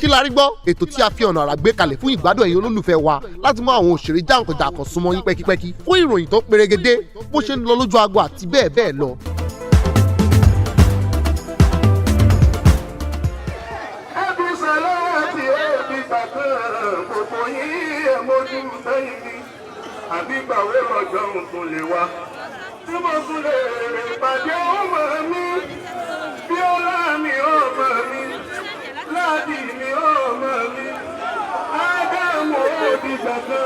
Kí la rí gbọ́? Ètò tí a fi ọ̀nà àrà gbé kalẹ̀ fún ìgbádùn ẹ̀yin olólùfẹ́ wa láti mú àwọn òṣèré jàǹkànjàǹkàn súnmọ́ yín pẹ́kípẹ́kí, fún ìròyìn tó perégedé, bó ṣe ń lọ lójú agbo àti bẹ́ẹ̀ bẹ́ẹ̀ lọ. Ẹbí sọláàtì ẹbí bàtà gbogbo yín ẹ mójú sẹ́yìn mi, àbí gbàwé lọ́jọ́ òkun lè wá tí mo tún lè pàdé ọmọ mi, Bíọ́lá mi, ọmọ mi, Láàdì mi, ọmọ mi, Ádámù òbí bàtà,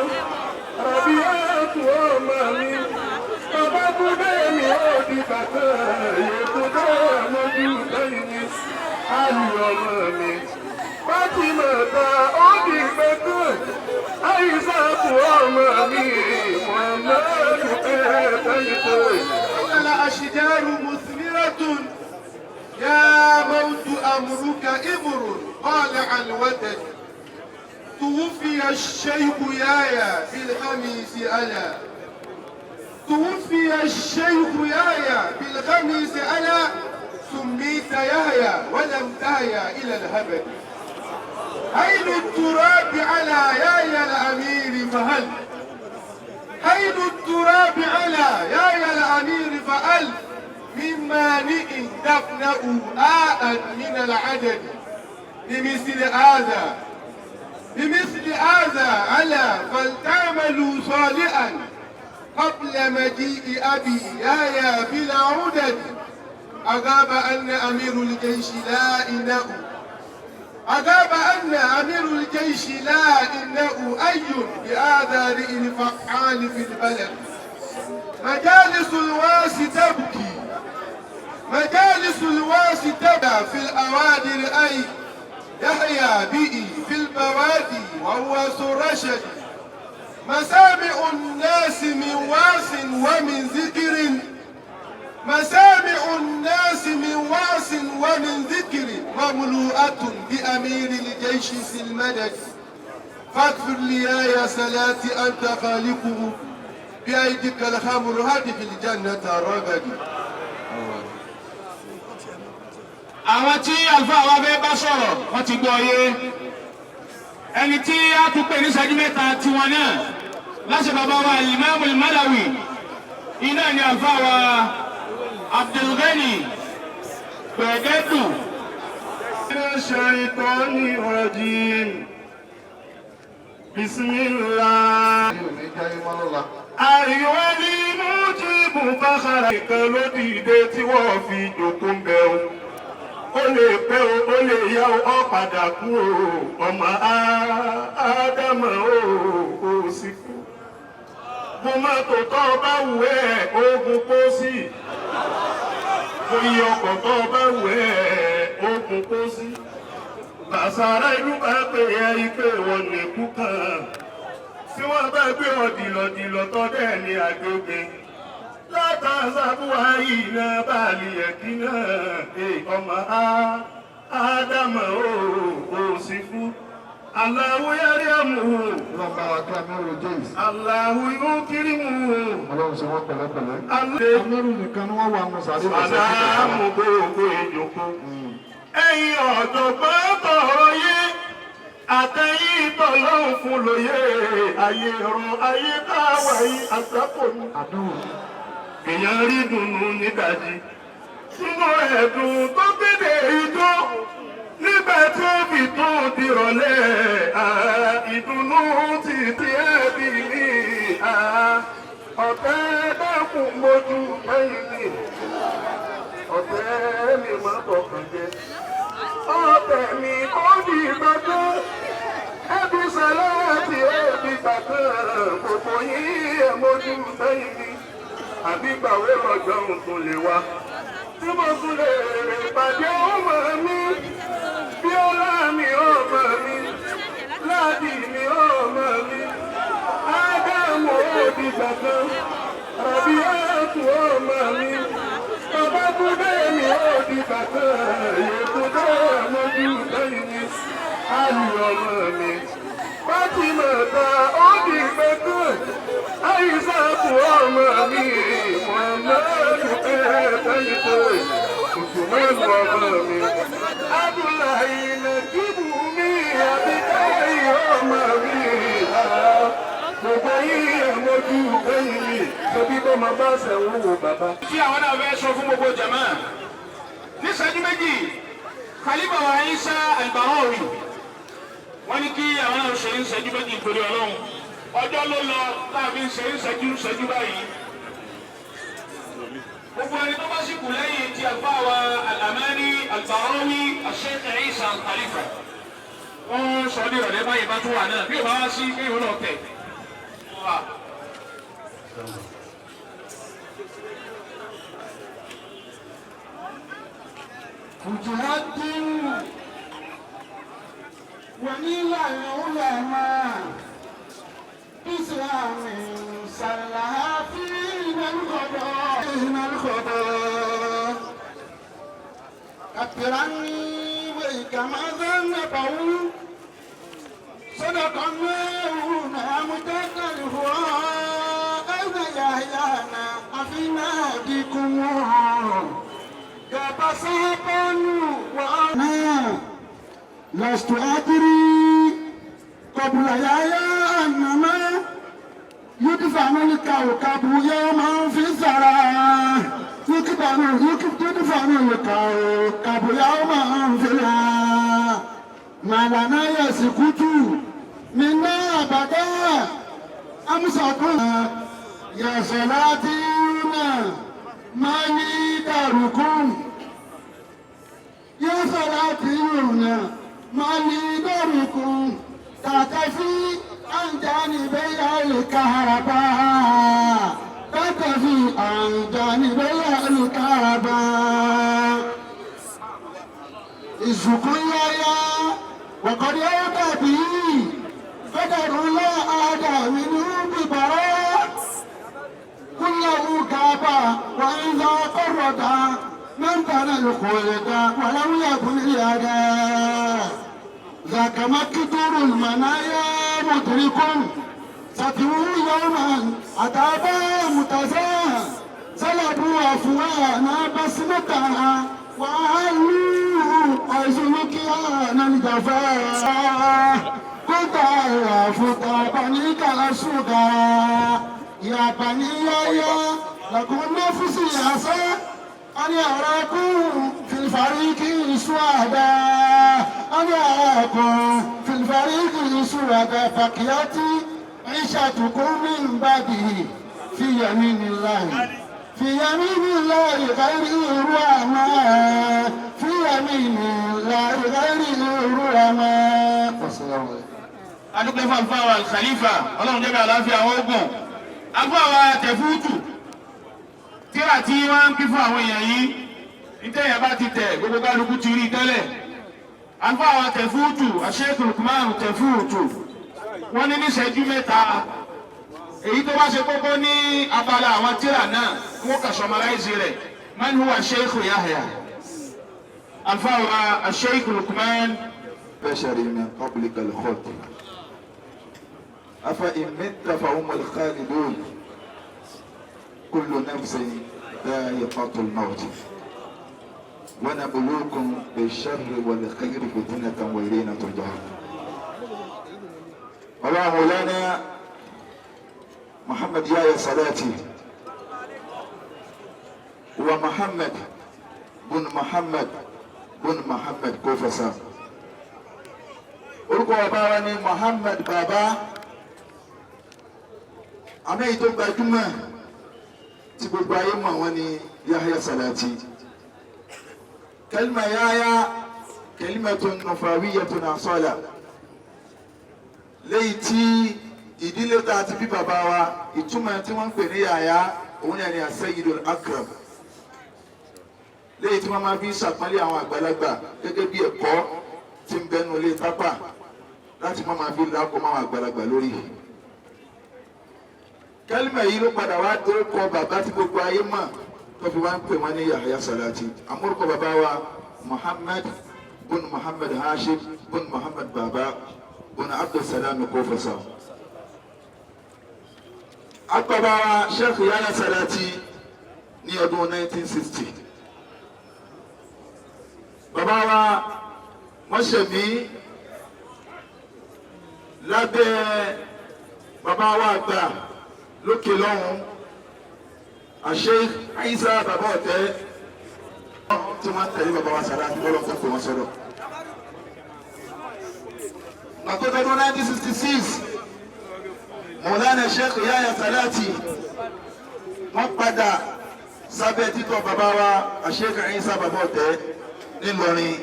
Ràbíàtù ọmọ mi, Babátúndé mi òbí bàtà, Yètúndé mójú sẹ́yìn mi, Àlù ọmọ mi. Fátímà ta ó di pẹ̀tù, Àyíṣàtù ọmọ mi, Muhammadu ẹ̀ẹ́dẹ́gbẹ̀tẹ̀. الأشجار مثمرة يا موت أمرك إبر قالع الوتد. توفي الشيخ يايا بالخميس ألا، توفي الشيخ يايا بالخميس ألا، سميت يحيى ولم تهيا إلى الهبد. هيل التراب على يايا الأمير فهل، هيل التراب على يايا الأمير فأل من مانئ دفنه آء من العدد. لمثل هذا، لمثل هذا على فلتعملوا صالحا قبل مجيء أبي يايا بلا عدد. أغاب أن أمير الجيش لا إنه، أغاب أن أمير الجيش لا إنه أي بآذار الفعال في البلد. مجالس الواس تبكي، مجالس الواس تبكي في الأوادر، أي يحيى به في البوادي وهو رشد. مسامع الناس من واس ومن ذكر، مسامع الناس من واس ومن ذكر، مملوءة بأمير الجيش في المدد. فاغفر لي يا صلاتي أنت خالقه، بأيديك الخمر هذه في الجنة الرغد. Àwọn tí àlùfáà wa fẹ́ bá sọ̀rọ̀, wọ́n ti gbọ́ yé. Ẹni tí a tún pè ní ìṣẹ́jú 3 tiwọn náà láṣẹ bàbá wa Imamul Malawi, iná ni àlùfáà wa Abdulgani Gbẹ̀gẹ́dù. الشيطان الرجيم بسم الله. Àríwá ní mújíbù bákàrà ìkan ló dìde tí wọ́n fi jòkó ń bẹ̀ o. Ó lè pẹ́ o, ó lè yá o, ó padà kú o, ọmọ Ádámà o, ò sì kú. Mo máa tó tọ́ bá wù ẹ́, ogun kó sí. Mo yí ọkọ̀ tọ́ bá wù ẹ́, ogun kó sí. Bàṣàrà ìlú bá pè é ipe wọn nìkú kan. Tí wọ́n bá gbé ọ dìlọ̀dìlọ̀ tọ́ dẹ̀ ní agbègbè. Látàzàbúwá iná báàlì ẹ̀kí náà, ọmọ Ádámà ò sì fún. Allahu yariamu. Ọlọ́run bá wa kí Amẹ́rù James. Allahu yukirimu. Ọlọ́run ṣe wọ́n pẹ̀lẹ́pẹ̀lẹ́. Alẹ́ Amẹ́rù nìkan ni wọ́n wà nù sàrí lọ́sẹ̀. Sàlámù gbogbo ìjòkó. Ẹ̀yin ọ̀jọ̀gbọ́n tọ̀rọ̀ yé, àtẹ̀yìn tọ̀lọ́hùn fún lóye, ayé rọ ayé táwa yìí àgbákò ní. Àdúrà. Èèyàn rí dùnú nídàjí. Sínú ẹ̀dùn tó kéde ijó, nígbà tí ó fi tó dìrọ̀lẹ́, ìdùnnú ti ti ẹ̀bí mi. Ọ̀tẹ́ dákun mójú ẹ̀yìn mi, ọ̀tẹ́ mi máa bọ̀kàn jẹ́. Ọ̀tẹ̀ mi ó di gbàgbọ́, ẹbí sọláàtì ẹbí gbàgbọ́, gbogbo yín ẹ mójú sẹ́yìn mi, àbí gbàwé lọ́jọ́ òkun lè wá tí mo tún lè pàdé ọmọ mi, Bíọ́lá mi, ọmọ mi, Láàdì mi, ọmọ mi, Ádámù òbí gbàgbọ́, Ràbíàtù ọmọ mi, Babátúndé mi òbí gbàgbọ́, Yètúndé mójú sẹ́yìn mi, Àlù ọmọ mi, Fátímà ta òbí gbàgbọ́, Àyíṣàtù ọmọ mi, Muhammadu ẹ̀ẹ́dẹ́gbẹ̀tẹ̀, Usmanu ọmọ mi, Abdullahi Najibu mi. mọ bá ṣe ń wo bàbá. Tí àwọn náà fẹ́ sọ fún gbogbo jama níṣẹ́jú 2, Khalifa wa Isa Al-Barawi, wọ́n ní kí àwọn náà ṣe ń ṣẹ́jú 2 nítorí Ọlọ́run. Ọjọ́ ló lọ láàbí ń ṣe ń ṣẹ́jú ṣẹ́jú báyìí. Gbogbo ẹni tó bá sì kù lẹ́yìn ti àlùfáà wa Al-Amani Al-Barawi Sheikh Isa Al-Khalifa, wọ́n sọ ní ìrọ̀lẹ́ báyìí bá tún wà náà bí ò bá wá sí kéèyàn náà tẹ̀. فتحت ونيل العلماء بسلام سلها فينا الخطا فينا الخطا كبرني وكما ذنبه صدق الله نعم تكره أين يحيانا أفينا بكم وأنا لست أدري قبل يا أنما يدفن الكوكب يوما في الثرى يدفن الكوكب يوما في الثرى ما لنا يسكت منا أبدا أمسكنا يا صلاتنا ما لي داركم يا صلاتنا ما لي داركم تكفي عن جانبي الكهرباء تكفي عن جانبي الكهرباء الزقيا وقد أتى به قدر لا أدى منه ببراء كله كابا وإذا قرد من بنى الخلد ولم يكن يدا ذاك مكتور المنايا مدرك ستوه يوما عتابا متزاها سلبوا أفوانا بسمتها وأهلوا أزلكيان الجفا كنت أعرف بنيك السودا يا بني يا لكم نفسي عسى أن أراكم في الفريق سوادا أن أراكم في الفريق سوادا بقيت عيشتكم من بعده في يمين الله في يمين الله غير الرحمن في يمين الله غير الرحمن والسلام عليكم. Adúpẹ́ fún àlùfáà wa Al-Khalifa, Ọlọ́run jẹ́ bí àlàáfíà àwọn ogun àlùfáà wa Tẹ̀fútù. Tíra tí wọ́n ń pín fún àwọn èèyàn yìí, nítẹ̀yìn bá ti tẹ̀ gbogbo kálukú ti rí tẹ́lẹ̀. Àlùfáà wa Tẹ̀fútù, Sheikh Lukman Tẹ̀fútù, wọ́n ní níṣẹ́jú 3, èyí tó bá ṣe kókó ní abala àwọn tíra náà wọ́n kà sọmaláìsì rẹ̀. Man huwa Sheikh Yahya, àlùfáà wa Sheikh Lukman. بشر من قبلك الخلد أفإن مت فهم الخالدون كل نفس ذائقة الموت ونبلوكم بالشر والخير فتنة وإلينا ترجعون. الله مولانا محمد يا صلاتي هو محمد بن محمد بن محمد كوفسا. Orúkọ bàbá wa ni Muhammad Baba, àmì èyí tó gbajúmọ̀ tí gbogbo ayé mọ̀ wọ́n ni Yahya Salati. Kalima Yahya kalimatun nufawiyatun asala, léyìí tí ìdílé tá a ti bí bàbá wa, ìtumọ̀ tí wọ́n ń pè ní Yahya òun náà ni As-Sayyidul Akram, léyìí tí wọ́n máa fi ń ṣàpọ́nlé àwọn àgbàlagbà gẹ́gẹ́ bí ẹ̀kọ́ tí ń bẹnu ilé tápà láti má máa fi lákòó máa àgbàlagbà lórí. Kálímà yìí ló padà wá dórúkọ bàbá tí gbogbo ayé mọ̀ tó fi wá ń pè wọ́n ní Yahya Salati. Amórúkọ bàbá wa Muhammad bun Muhammad Hashim bun Muhammad Baba bun Abdulsalam Kofasa. Agbábá wa Sheikh Yahya Salati ní ọdún 1960. Bàbá wa wọ́n ṣẹ̀mí lábẹ́ bàbá wa àgbà lókè lọ́hùn Sheikh Isa Baba Ọ̀tẹ́ tí wọ́n tẹ̀lé bàbá wa Salati bọ́lọ̀ fún fún wọn sọ̀rọ̀. Àkótọ́dún 1966, Mọ̀lánà Sheikh Yahya Salati wọ́n padà sábẹ́ títọ́ bàbá wa Sheikh Isa Baba Ọ̀tẹ́ n'Ílọrin.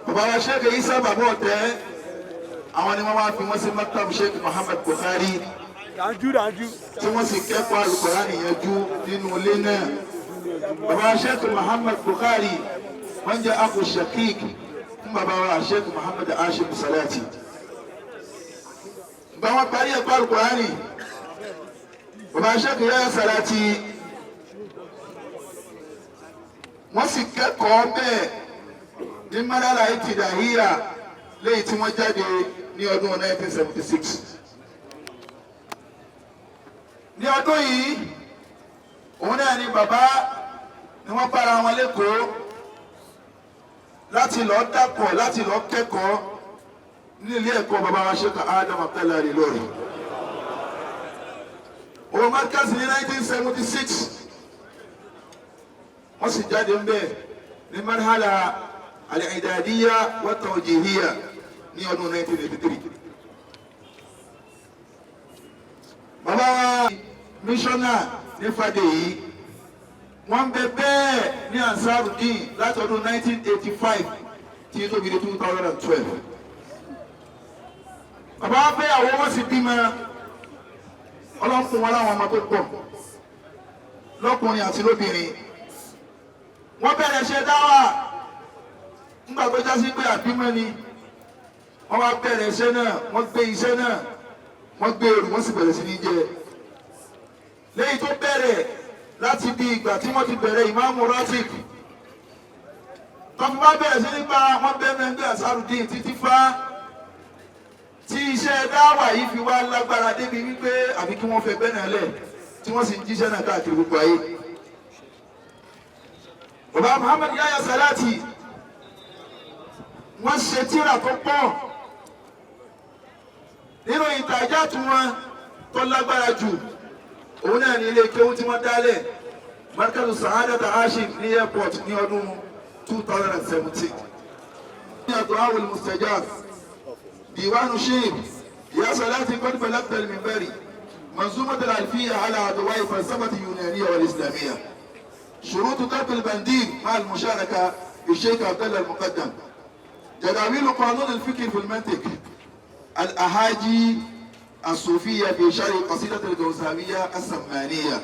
Bàbá wa Sheikh Isa Baba Ọ̀tẹ́, àwọn ni wọ́n wá fi wọ́n sí Maktab Sheikh Muhammad Bukhari, tí wọ́n sì kẹ́kọ̀ọ́ Al-Qur'ani yanjú nínú ilé náà. Bàbá Sheikh Muhammad Bukhari wọ́n jẹ́ akhu shakik fún bàbá wa Sheikh Muhammad Hashim Salati. Gba wọn parí ẹ̀kọ́ Al-Qur'ani, bàbá Sheikh Yahya Salati wọ́n sì kẹ́kọ̀ọ́ bẹ́ẹ̀ ní Marhala Ibtidaiya, léyìí tí wọ́n jáde ní ọdún 1976. Ní ọdún yìí, òun náà ni bàbá ni wọ́n bára wọn lẹ́kọ̀ọ́ láti lọ dàpọ̀, láti lọ kẹ́kọ̀ọ́ ní ilé ẹ̀kọ́ bàbá wa Sheikh Adam Abdallah Al-Ilory. Owó Markaz ní 1976, wọ́n sì jáde ń bẹ̀ ní Marhala Al-Idadiyya wa Tawjihiyya ní ọdún 1983. Bàbá wa mísọ́nà ní Fàdèyí, wọ́n bẹ bẹ́ẹ̀ ní Ansarudeen láti ọdún 1985 tí tó fi di 2012. Bàbá wa fẹ́ àwọn, wọ́n sì bímọ. Ọlọ́run wọn láwọn ọmọ tó pọ̀ lọ́kùnrin àti lóbìnrin. Wọ́n bẹ̀rẹ̀ ṣe dáwà nígbà tó já sí pé àbímọ ni wọ́n wá bẹ̀rẹ̀ iṣẹ́ náà. Wọ́n gbé iṣẹ́ náà, wọ́n gbé èrò, wọ́n sì bẹ̀rẹ̀ sí ní jẹ. Lẹ́yìn tó bẹ̀rẹ̀ láti bí ìgbà tí wọ́n ti bẹ̀rẹ̀ ìmáàmù Ratib, tọ́fù bá bẹ̀rẹ̀ sí nípa wọ́n bẹ́ẹ̀ mẹ́gbẹ́ Ansarudeen títí fá tí iṣẹ́ dáwà yìí fi wá lágbára débi wípé àbí kí wọ́n fẹ́ bẹ́ẹ̀ náà lẹ̀, tí wọ́n sì ń jíṣẹ́ náà káàkiri gbogbo ayé. Bàbá Muhammad Yahya Salati wọ́n ṣe tírà tó pọ̀. Nínú ìtajà tí wọ́n tó lágbára jù, òun náà ní ilé kéwú tí wọ́n dálẹ̀, Markazu Sa'adata Hashim ní airport ní ọdún 2017. Ní àdúrà mustajab, ديوان الشيخ يا صلاتي قد بلغت المنبر، منظومة الألفية على أضواء الفلسفة اليونانية والإسلامية، شروط ضرب البنديل مع المشاركة للشيخ عبد الله المقدم، جداويل قانون الفكر في المنطق، الأهاجي الصوفية في شرح قصيدة الجوزاوية السمانية،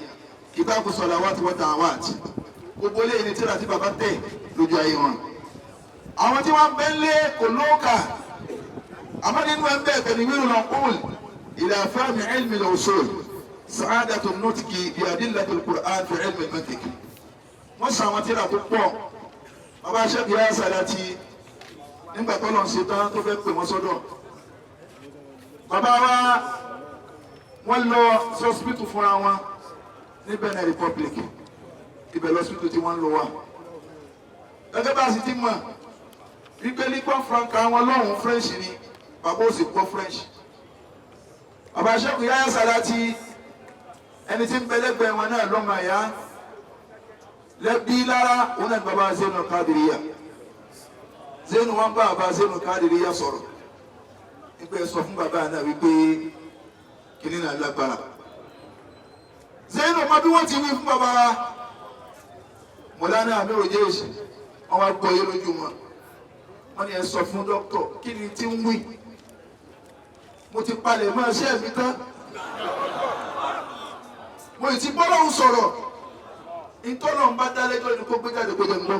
كتاب الصلوات والدعوات. Gbogbo eléyìí ni tíra tí bàbá tẹ̀ lójú ayé wọn. Àwọn tí wọ́n bẹ́ lé kò lóòkà, àmọ́ nínú ẹ̀ ń bẹ́ẹ̀ tẹ̀lé wíwú lọ́kùn إلى فهم علم الأصول، سعادة النطق بأدلة القرآن في علم المنطق. Wọ́n sọ àwọn tíra tó pọ̀. Bàbá Sheikh Yahya Salati, nígbà tó lọ́n ṣe tán tó fẹ́ pè wọ́n sọ́dọ̀, bàbá wa wọ́n lọ sọ́sibítù fúnra wọn ní Benin Republic. Ibẹ̀ lọ́sibítù tí wọ́n ń lọ wà. Gẹ́gẹ́ bá a sì ti mọ̀ wípé lingua franca wọn lọ́hùn French ni, bàbá ò sì gbọ́ French. Bàbá Sheikh Yahya Salati, ẹni tí ń bẹ lẹ́gbẹ̀ẹ́ wọn náà lọ́mọ ẹ̀yà lẹ́bí lára òun náà ní bàbá Zainu Kadiriya. Zainu wọn bá bàbá Zainu Kadiriya sọ̀rọ̀ nípa ẹ sọ fún bàbá náà wípé kìnìún náà lágbára. Zainu mọ bí wọ́n ti wí fún bàbá wa Mọ̀lánà Amiru Jeish, wọn wá gbọ́ yé lójú wọn. Wọ́n ní ẹ sọ fún dókítà kí ni tí ń wí, mo ti palẹ̀ mọ́ iṣẹ́ mi tán, mo ì ti bọ́lọ́hún sọ̀rọ̀, ìtọ́nà ń bá dálẹ́jọ́ ni kó gbé jáde, kó jẹ́ ń gbọ́.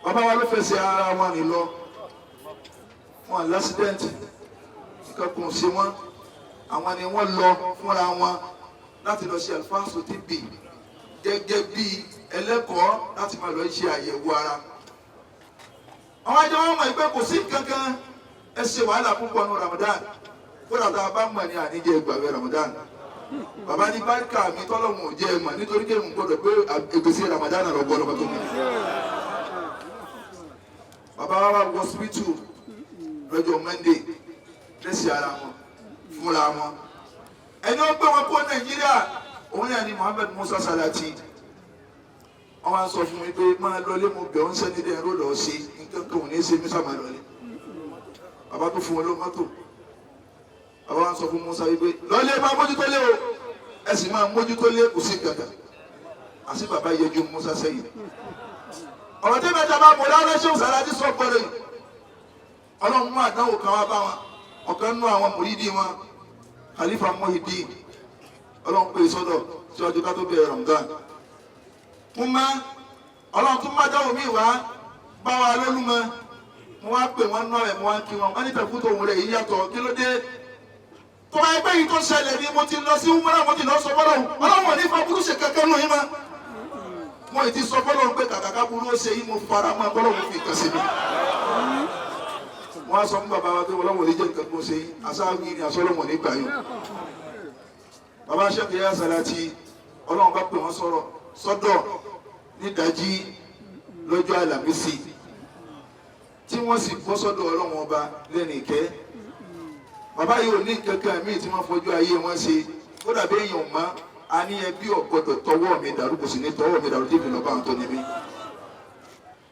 Bàbá wa ló fẹsẹ̀ ara wọn rìn lọ, wọn lásìdẹ́ǹtì nǹkan kò ṣe wọn. Àwọn ni wọ́n lọ fúnra wọn láti lọ ṣe alifáàsù tb gẹ́gẹ́ bí ẹlẹ́kọ̀ọ́ láti máa lọ ṣe àyẹ̀wò ara. Àwọn àjọ wọn mọ̀ pé kò sí kankan ẹ ṣe wàhálà púpọ̀ ní Ramadan, kódà tá a bá mọ̀ ní àníjẹ́ ìgbàwé Ramadan. Bàbá ní báríkà mi tọ́lọ́mù ò jẹ́ ẹ mọ̀ nítorí kí n gbọ́dọ̀ pé ègbèsè Ramadan lọ gbọ́ lọ́kọ́ tó mi. Bàbá wa wá wọ hospital lọ́jọ́ Monday lẹ́sìn ara wọn fúnra wọn. Ẹni Ẹni ó gbé wọn kó Nàìjíríà òun náà ni Muhammad Musa Salati. Wọ́n wá ń sọ fún mi pé máa lọlé, mo bẹ̀ ọ́n sẹ́ni dẹ̀ ló lọ́ọ́ sí nǹkan kan ò ní í ṣe mí, sábà lọlé. Bàbá tó fún wọn ló mọ́tò. Bàbá wa ń sọ fún Musa wípé lọlé, máa mójútó lé o, ẹ sì máa mójútó lé, kò sí kankan. Àti bàbá yẹjú Musa sẹ́yìn. Ọ̀rọ̀ tí mẹ́ta bá mọ̀ lára ṣé Salati sọ pẹ̀lú yìí. Ọlọ́run mú àdánwò kan wá bá wọn. Ọ̀kan nínú àwọn mùrídìí wọn, Khalifa Muhyiddin, Ọlọ́run pè é sọ́dọ̀ síwájú ká tó bẹ̀rẹ̀ Ramadan. Kúmá Ọlọ́run tún má dáwọ́ mi wá bá wa lólúmọ. Mo wá pè wọ́n náà ẹ̀, mo wá kí wọn. Wọ́n ní tẹ̀kú tòun rẹ̀ yìí yàtọ̀, kí ló dé? Tó bá ẹgbẹ́ yìí tó ṣẹlẹ̀ ni mo ti lọ sí umrah, mo ti lọ sọ fọlọ́hún. Ọlọ́run ò ní fa burú ṣe kankan nù yín mọ́. Mo ì ti sọ fọlọ́hún pé kàkà ká burú ó ṣe yín, mo fara mọ́ fọlọ́hún fi nǹkan sí mi. Wọ́n á sọ fún bàbá wa pé Ọlọ́run ò ní jẹ́ nǹkan tó ṣe yín, aṣáájú ni aṣọ́lọ́wọ̀n ní gbà yín. Bàbá Sheikh Yahya Salati, Ọlọ́run bá pè wọ́n sọ̀rọ̀ sọ́dọ̀ nídàájí lọ́jọ́ Àlàmísì tí wọ́n sì bọ́ sọ́dọ̀ Ọlọ́run Ọba lẹ́nu ìkẹ́. Bàbá yìí ò ní nǹkan kan míì tí wọ́n fojú ayé wọn ṣe. Ó dàbí èèyàn mọ́ a ní ẹbí ọ̀gbọ́dọ̀ tọwọ́ mi dàrú, kò sì ní tọwọ́ mi dàrú débi lọ́ba àwọn tó ní mi.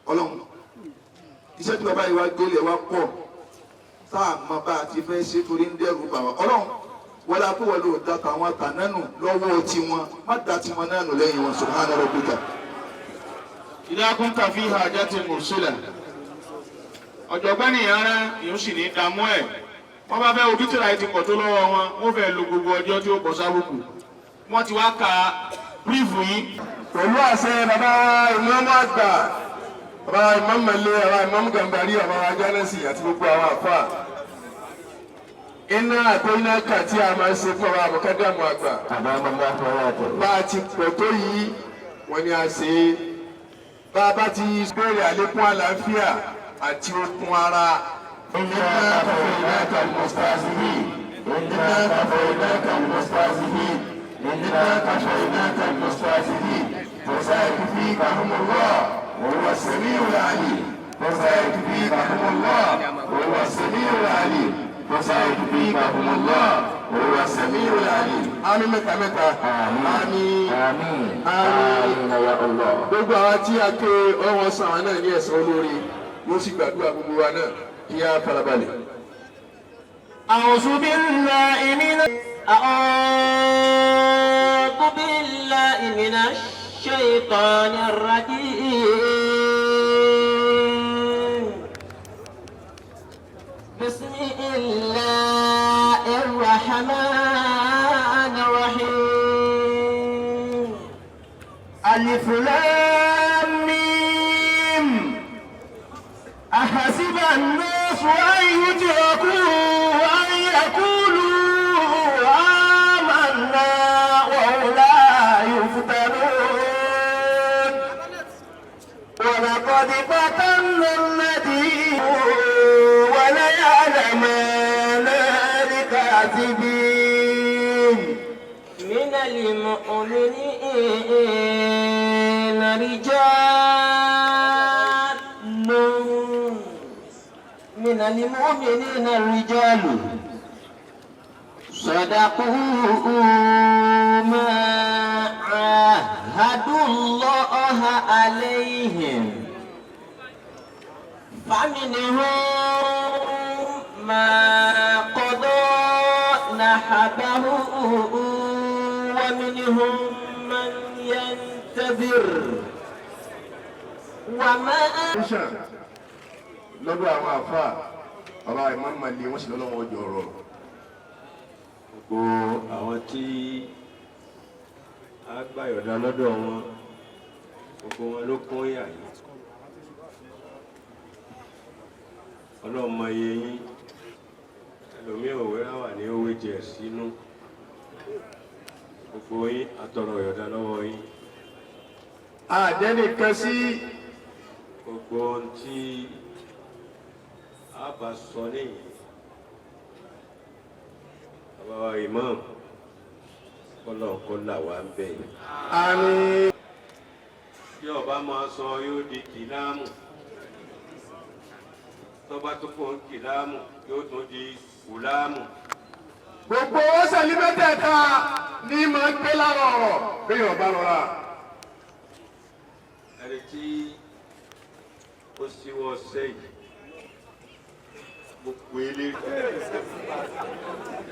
Ọlọ́run, iṣẹ́ tí bàbá yìí wá gbélé wa pọ̀ tá a mọ bá a ti fẹ́ ṣe torí ń dẹ́rù bà wá. Ọlọ́run, wọlé akó wọlé ò da tàwọn tànánù lọ́wọ́ tiwọn, má da tiwọn náà nù lẹ́yìn wọn. Subhana rabbika. إذا كنت في حاجة مرسلة. Ọ̀jọ̀gbọ́n nìyẹn rán yóò sì ní dààmú ẹ̀. Wọ́n bá fẹ́ ojú tìrà yìí ti pọ̀ tó lọ́wọ́ wọn, wọ́n fẹ́ lo gbogbo ọjọ́ tí ó bọ̀ sábùkù. Wọ́n ti wá ka brief yìí. Pẹ̀lú àṣẹ bàbá ìmáàmù àgbà, bàbá ìmáàmù Mẹ́lẹ́, bàbá ìmáàmù Gàmbàrí, bàbá Ajánẹ́sì àti gbogbo àwọn àfáà, iná àtọ́iná kà tí a máa ń ṣe fún àwọn àmọ̀kádàmù àgbà, bá a ti pọ̀ tó yìí, wọ́n ní a ṣe é. Bá a bá ti béèrè àlékún àlàáfíà àti okun ara. إنا كفيناك المستهزئين، إنا كفيناك المستهزئين، إنا كفيناك المستهزئين، فسيكفيكهم الله وهو السميع العليم، فسيكفيكهم الله وهو السميع العليم، فسيكفيكهم الله وهو السميع العليم. Àmín mẹ́ta mẹ́ta. Àmín. Àmín. Àmín. Àmín ya Allah. Gbogbo àwọn tí a ké, ọwọ́ sàn àwọn náà ní ẹ̀san olóore, yóò sì gbàdúrà gbogbo wa náà kí á farabalẹ̀. أعوذ بالله من الشيطان الرجيم. بسم الله الرحمن الرحيم. ألف لام ميم. أحسب الناس أن يتركوا أن يقولوا آمنا وهم لا يفتنون. ولقد فتنا الذين وليعلمن الكاذبين. من المؤمنين رجال، من المؤمنين رجال صدقوا ما عاهدوا الله عليهم، فمنهم ما قضى نحبه ومنهم من ينتظر وما Lọ́dọ̀ àwọn àfáà, bàbá ìmáàmù Mẹ́lẹ́, wọ́n sì lọ́lọ́wọ́ ọjọ́ ọ̀rọ̀. Gbogbo àwọn tí a gbà yọ̀dá lọ́dọ̀ wọn, gbogbo wọn ló kún yà yìí. Ọlọ́run mọ iye yín. Ẹlòmíì òwe wà ní owó jẹ sínú. Gbogbo yín, atọrọ yọ̀dá lọ́wọ́ yín. Àdẹ́nìkan sí. Gbogbo ohun tí a bá sọ níyì, bàbá wa imam, kọ́lọ̀ kó là wá ń bẹ̀. Àmín. Bí ọba máa sọ, yóò di kìláàmù. Tọ́ba tó fún kìláàmù, yóò tún di kùláàmù. Gbogbo ọ̀sẹ̀ ní mẹ́tẹ̀ẹ̀ta ní máa gbé lára ọ̀rọ̀ bí Yorùbá lọ́ra. Ẹni tí ó ṣíwọ́ sẹ́yìn gbogbo eléré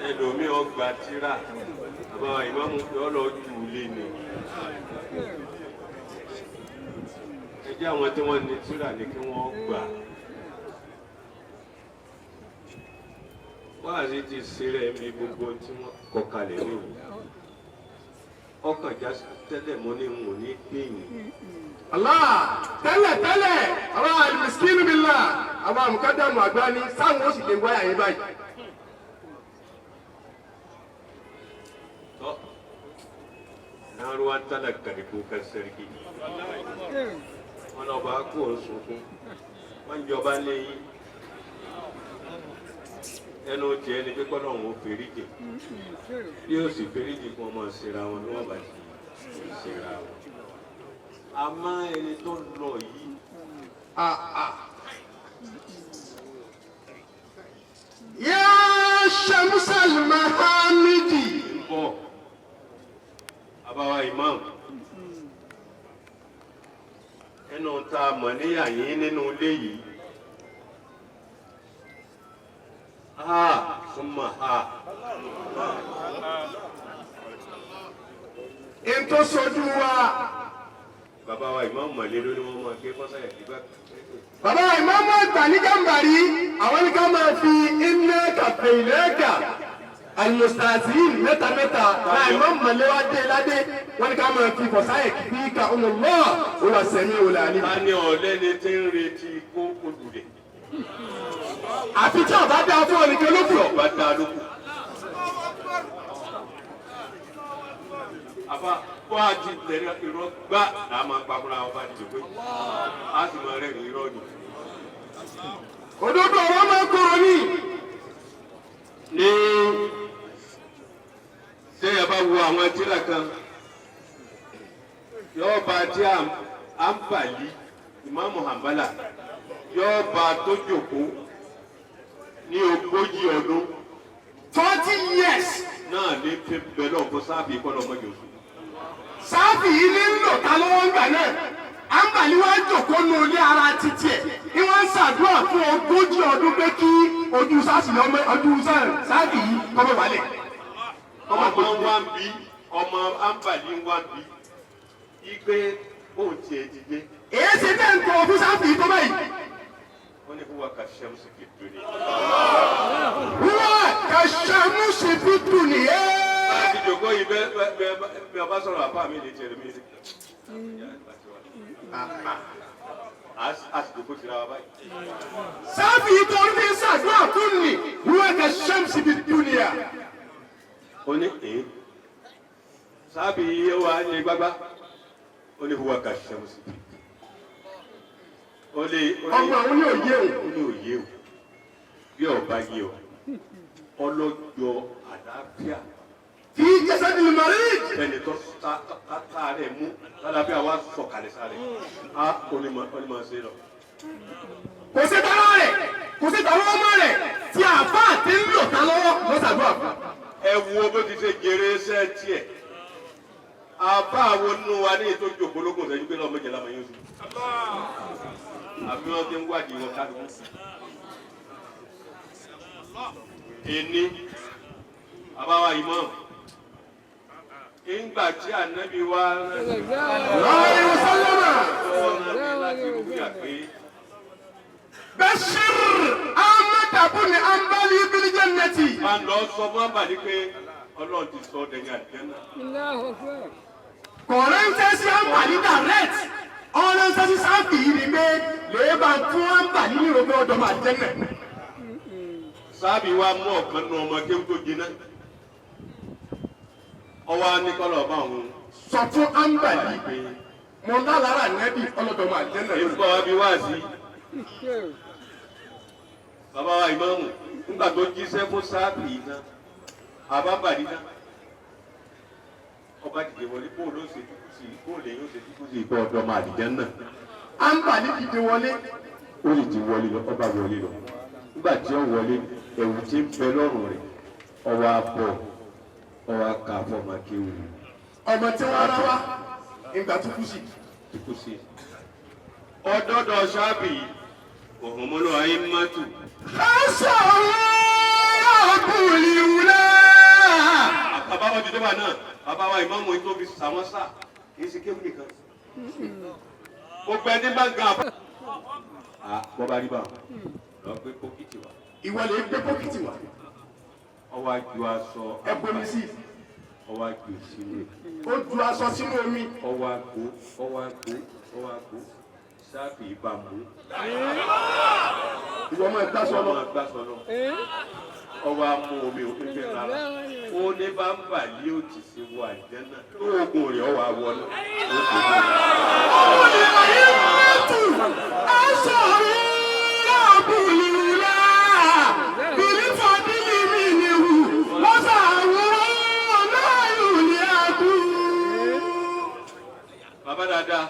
ẹlòmíì ọgbà tíra àbá ìmáàmù yọ lọ jù ú lé ni. Ẹ jẹ́ àwọn tí wọ́n ní tíra ní kí wọ́n gbà. Wáàsí ti ṣeré mi gbogbo tí wọ́n kọ kalẹ̀ ní òun. Ọkàn já tẹ́lẹ̀ mọ́ ní n ò ní pè yín. Allah tẹ́lẹ̀ tẹ́lẹ̀ àwọn alimisikinu billah àwọn amukadamu àgbà ni sáwọn ó sì lè wáyà yín báyìí. Tọ́ na ruwan talaka da kukan sarki. Wọn lọ bá kó o sunkún. Wọ́n jọba léyìn. Ẹnu tiẹ̀ ni pé kọ́nà òun ò fèrèjì. Bí ó sì fèrèjì kí wọ́n máa ṣera wọn bí wọ́n bá ti ṣera wọn. Àmọ́ ẹni tó lọ yìí. Yá Shamsal Mahamidi. Ń bọ̀ àbáwá imam ẹnu tá a mọ̀ níyà yín nínú ilé yìí ha súnmọ́ ha. Ètò sojú wa. Bàbá wa imam mọ̀lẹ́ ló ní wọ́n máa gbé fọ́sáyà gbígbà. Bàbá ìmáàmù àgbà ní Gàmbàrí àwọn ní ká máa fi iná kàfé ìlẹ́gà alimusasin mẹ́ta mẹ́ta láì má mọ̀lẹ́ wá dé ládé wọ́n ní ká máa fi fọ́sáyà bí ká ọmọ lọ́ọ̀ ó wà sẹ́mi ò lànà. Ta ni ọ̀lẹ́ni tí ń retí kó olùdè? Àfi tí ọba dá fún ọ nìkan ló kù. Ọba dá ló kù. Àbá bó a ti tẹ̀lé irọ́ gbá là á máa pa fúnra ọba àti ìjòkó yìí. A sì máa rẹ́rìn irọ́ ni. Òdodo ọ̀rọ̀ máa ń kúrò ní. Ní sẹ́yìn bá wo àwọn tírà kan, yóò bá tí à ń bàlí Ìmáàmù Hanbala yóò bá tó jòkó ní 40 ọdún. 40 years. Náà ní fi bẹ́ẹ̀ lọ́wọ́ fún sáàbì kọ́ lọ́mọ yòókù. Sáàbì yìí ní ń lò ta lọ́wọ́ ń gbà náà. Àǹbàlí wá jòkó nu ilé ara títí ẹ̀. Ní wọ́n ń ṣàdúrà fún 40 ọdún pé kí ojú sáàsì ọmọ ojú sáàbì yìí kọ́mọ wálẹ̀. Ọmọ wa ń bí ọmọ àǹbàlí wa ń bí igbe bóun tiẹ̀ ti dé. Èyí ṣe tẹ́ ń tọ́ fún sáàbì yìí tó báyìí. Wọ́n ní wúwa kàṣẹ́mùsì fi dùn ní. Wúwa kàṣẹ́mùsì fi dùn ní. Láti jòkó yìí bẹ́ẹ̀ bẹ́ẹ̀ ọba sọ̀rọ̀ àbá mi lè tiẹ̀ lómi. A sì jòkó tira wa báyìí. Sáàbì yìí tó ń fi ṣàdúrà fún ni wúwa kàṣẹ́mùsì fi dùn ní. Ó ní èé sáàbì yìí wà ní gbágbá. Ó ní wúwa kàṣẹ́mùsì fi dùn. Ọgbà òun ní òye o. Ó ní òye o. Bí ọba yé o, ọlọ́jọ́ àlàáfíà. Fi jẹ́sẹ̀ ní marid. Ẹni tó sáré mú lálàáfíà wá sọ̀kalẹ̀ sáré. Á onímọ̀ ṣe lọ. Kò sí tọ́lọ́ rẹ̀, kò sí tọ́lọ́ ọmọ rẹ̀ tí àbá ti ń lò ta lọ́wọ́ lọ́sàdúrà fún. Ẹ wo bó ti ṣe jèrè iṣẹ́ tiẹ̀. Àbá wo nínú wa ní ètò ìjòkó lógún ìṣẹ́jú pé lọ́mọ ìjẹ̀lá mọ̀ yóò sùn. Àbí wọ́n ti ń wádìí wọn kálukú. Ẹni àbáwá imam ìgbà tí ànábì wa Láàrin Sálọ́mà. láti rúbíà pé Bashir Ahmed Abuni Ambali bil jannati. máa lọ sọ fún àbàdí pé Ọlọ́run ti sọ dẹ̀yìn àdìjẹ́nà. Kọ̀rẹ́ńtẹ́ sí Ambali direct. Ọ̀rẹ́ńtẹ́ sí sáfì yìí ni pé lè bá fún Ambali ní ìròpé ọ̀dọ́ máa jẹ́ nẹ̀. Sábì wa mú ọ̀kan nù ọmọ kéwú tó jiná. Ọwọ́ á ní kọ́lọ̀ ọba òun. Sọ fún Ambali mo lálára nẹ́bí ọlọ́dọ̀ máa jẹ́ nẹ̀. Èyí kọ́ wa bí wá sí. Bàbá wa ìmáàmù nígbà tó jíṣẹ́ fún sábì yìí náà, àbábàdí náà. Ọba dìde wọlé kó ló ṣe dúkú sí kó lè yóò ṣe dúkú sí ìkọ́ ọ̀dọ́ máa dìjẹ́ náà. Ambali dìde wọlé. Ó sì ti wọlé lọ, ọba wọlé lọ. Nígbà tí ó wọlé, ẹ̀wù tí ń bẹ lọ́rùn rẹ̀. Ọwọ́ abọ́ ọwọ́ aka fọmọ kéwù. Ọmọ tí wọ́n rán wá ìgbà tó kú sí. Kú sí. Ọdọdọ ṣáàbì òhun múlò ayé mọ́tò. Bàbá wa jùlọ wà náà, bàbá wa ìmọ̀mù yìí tó fi sàwọn sá, kì í ṣe kéwù nìkan. Gbogbo ẹni bá ń gan àbá. Bọ́ bá rí bá wọn, lọ gbé pókìtì wá. Ìwọ lè gbé pókìtì wá. Ọwọ́ àjò aṣọ. Ẹ bomi sí. Ọwọ́ àjò sínú ẹ̀. Ó ju aṣọ sínú omi. Ọwọ́ àgbo, ọwọ́ àgbo, ọwọ́ àgbo. Sáàfì ìbámu. Ìwọ máa gbá sọ lọ. Ọwọ́ àgbà sọ lọ. Ọwọ́ amú omi òfin fẹ́ rárá. Ó ní bá ń bà lé òtì sí wọ àjẹ́nà. Oògùn rẹ̀ ọwọ́ àwọ̀ náà. Bàbá dáadáa.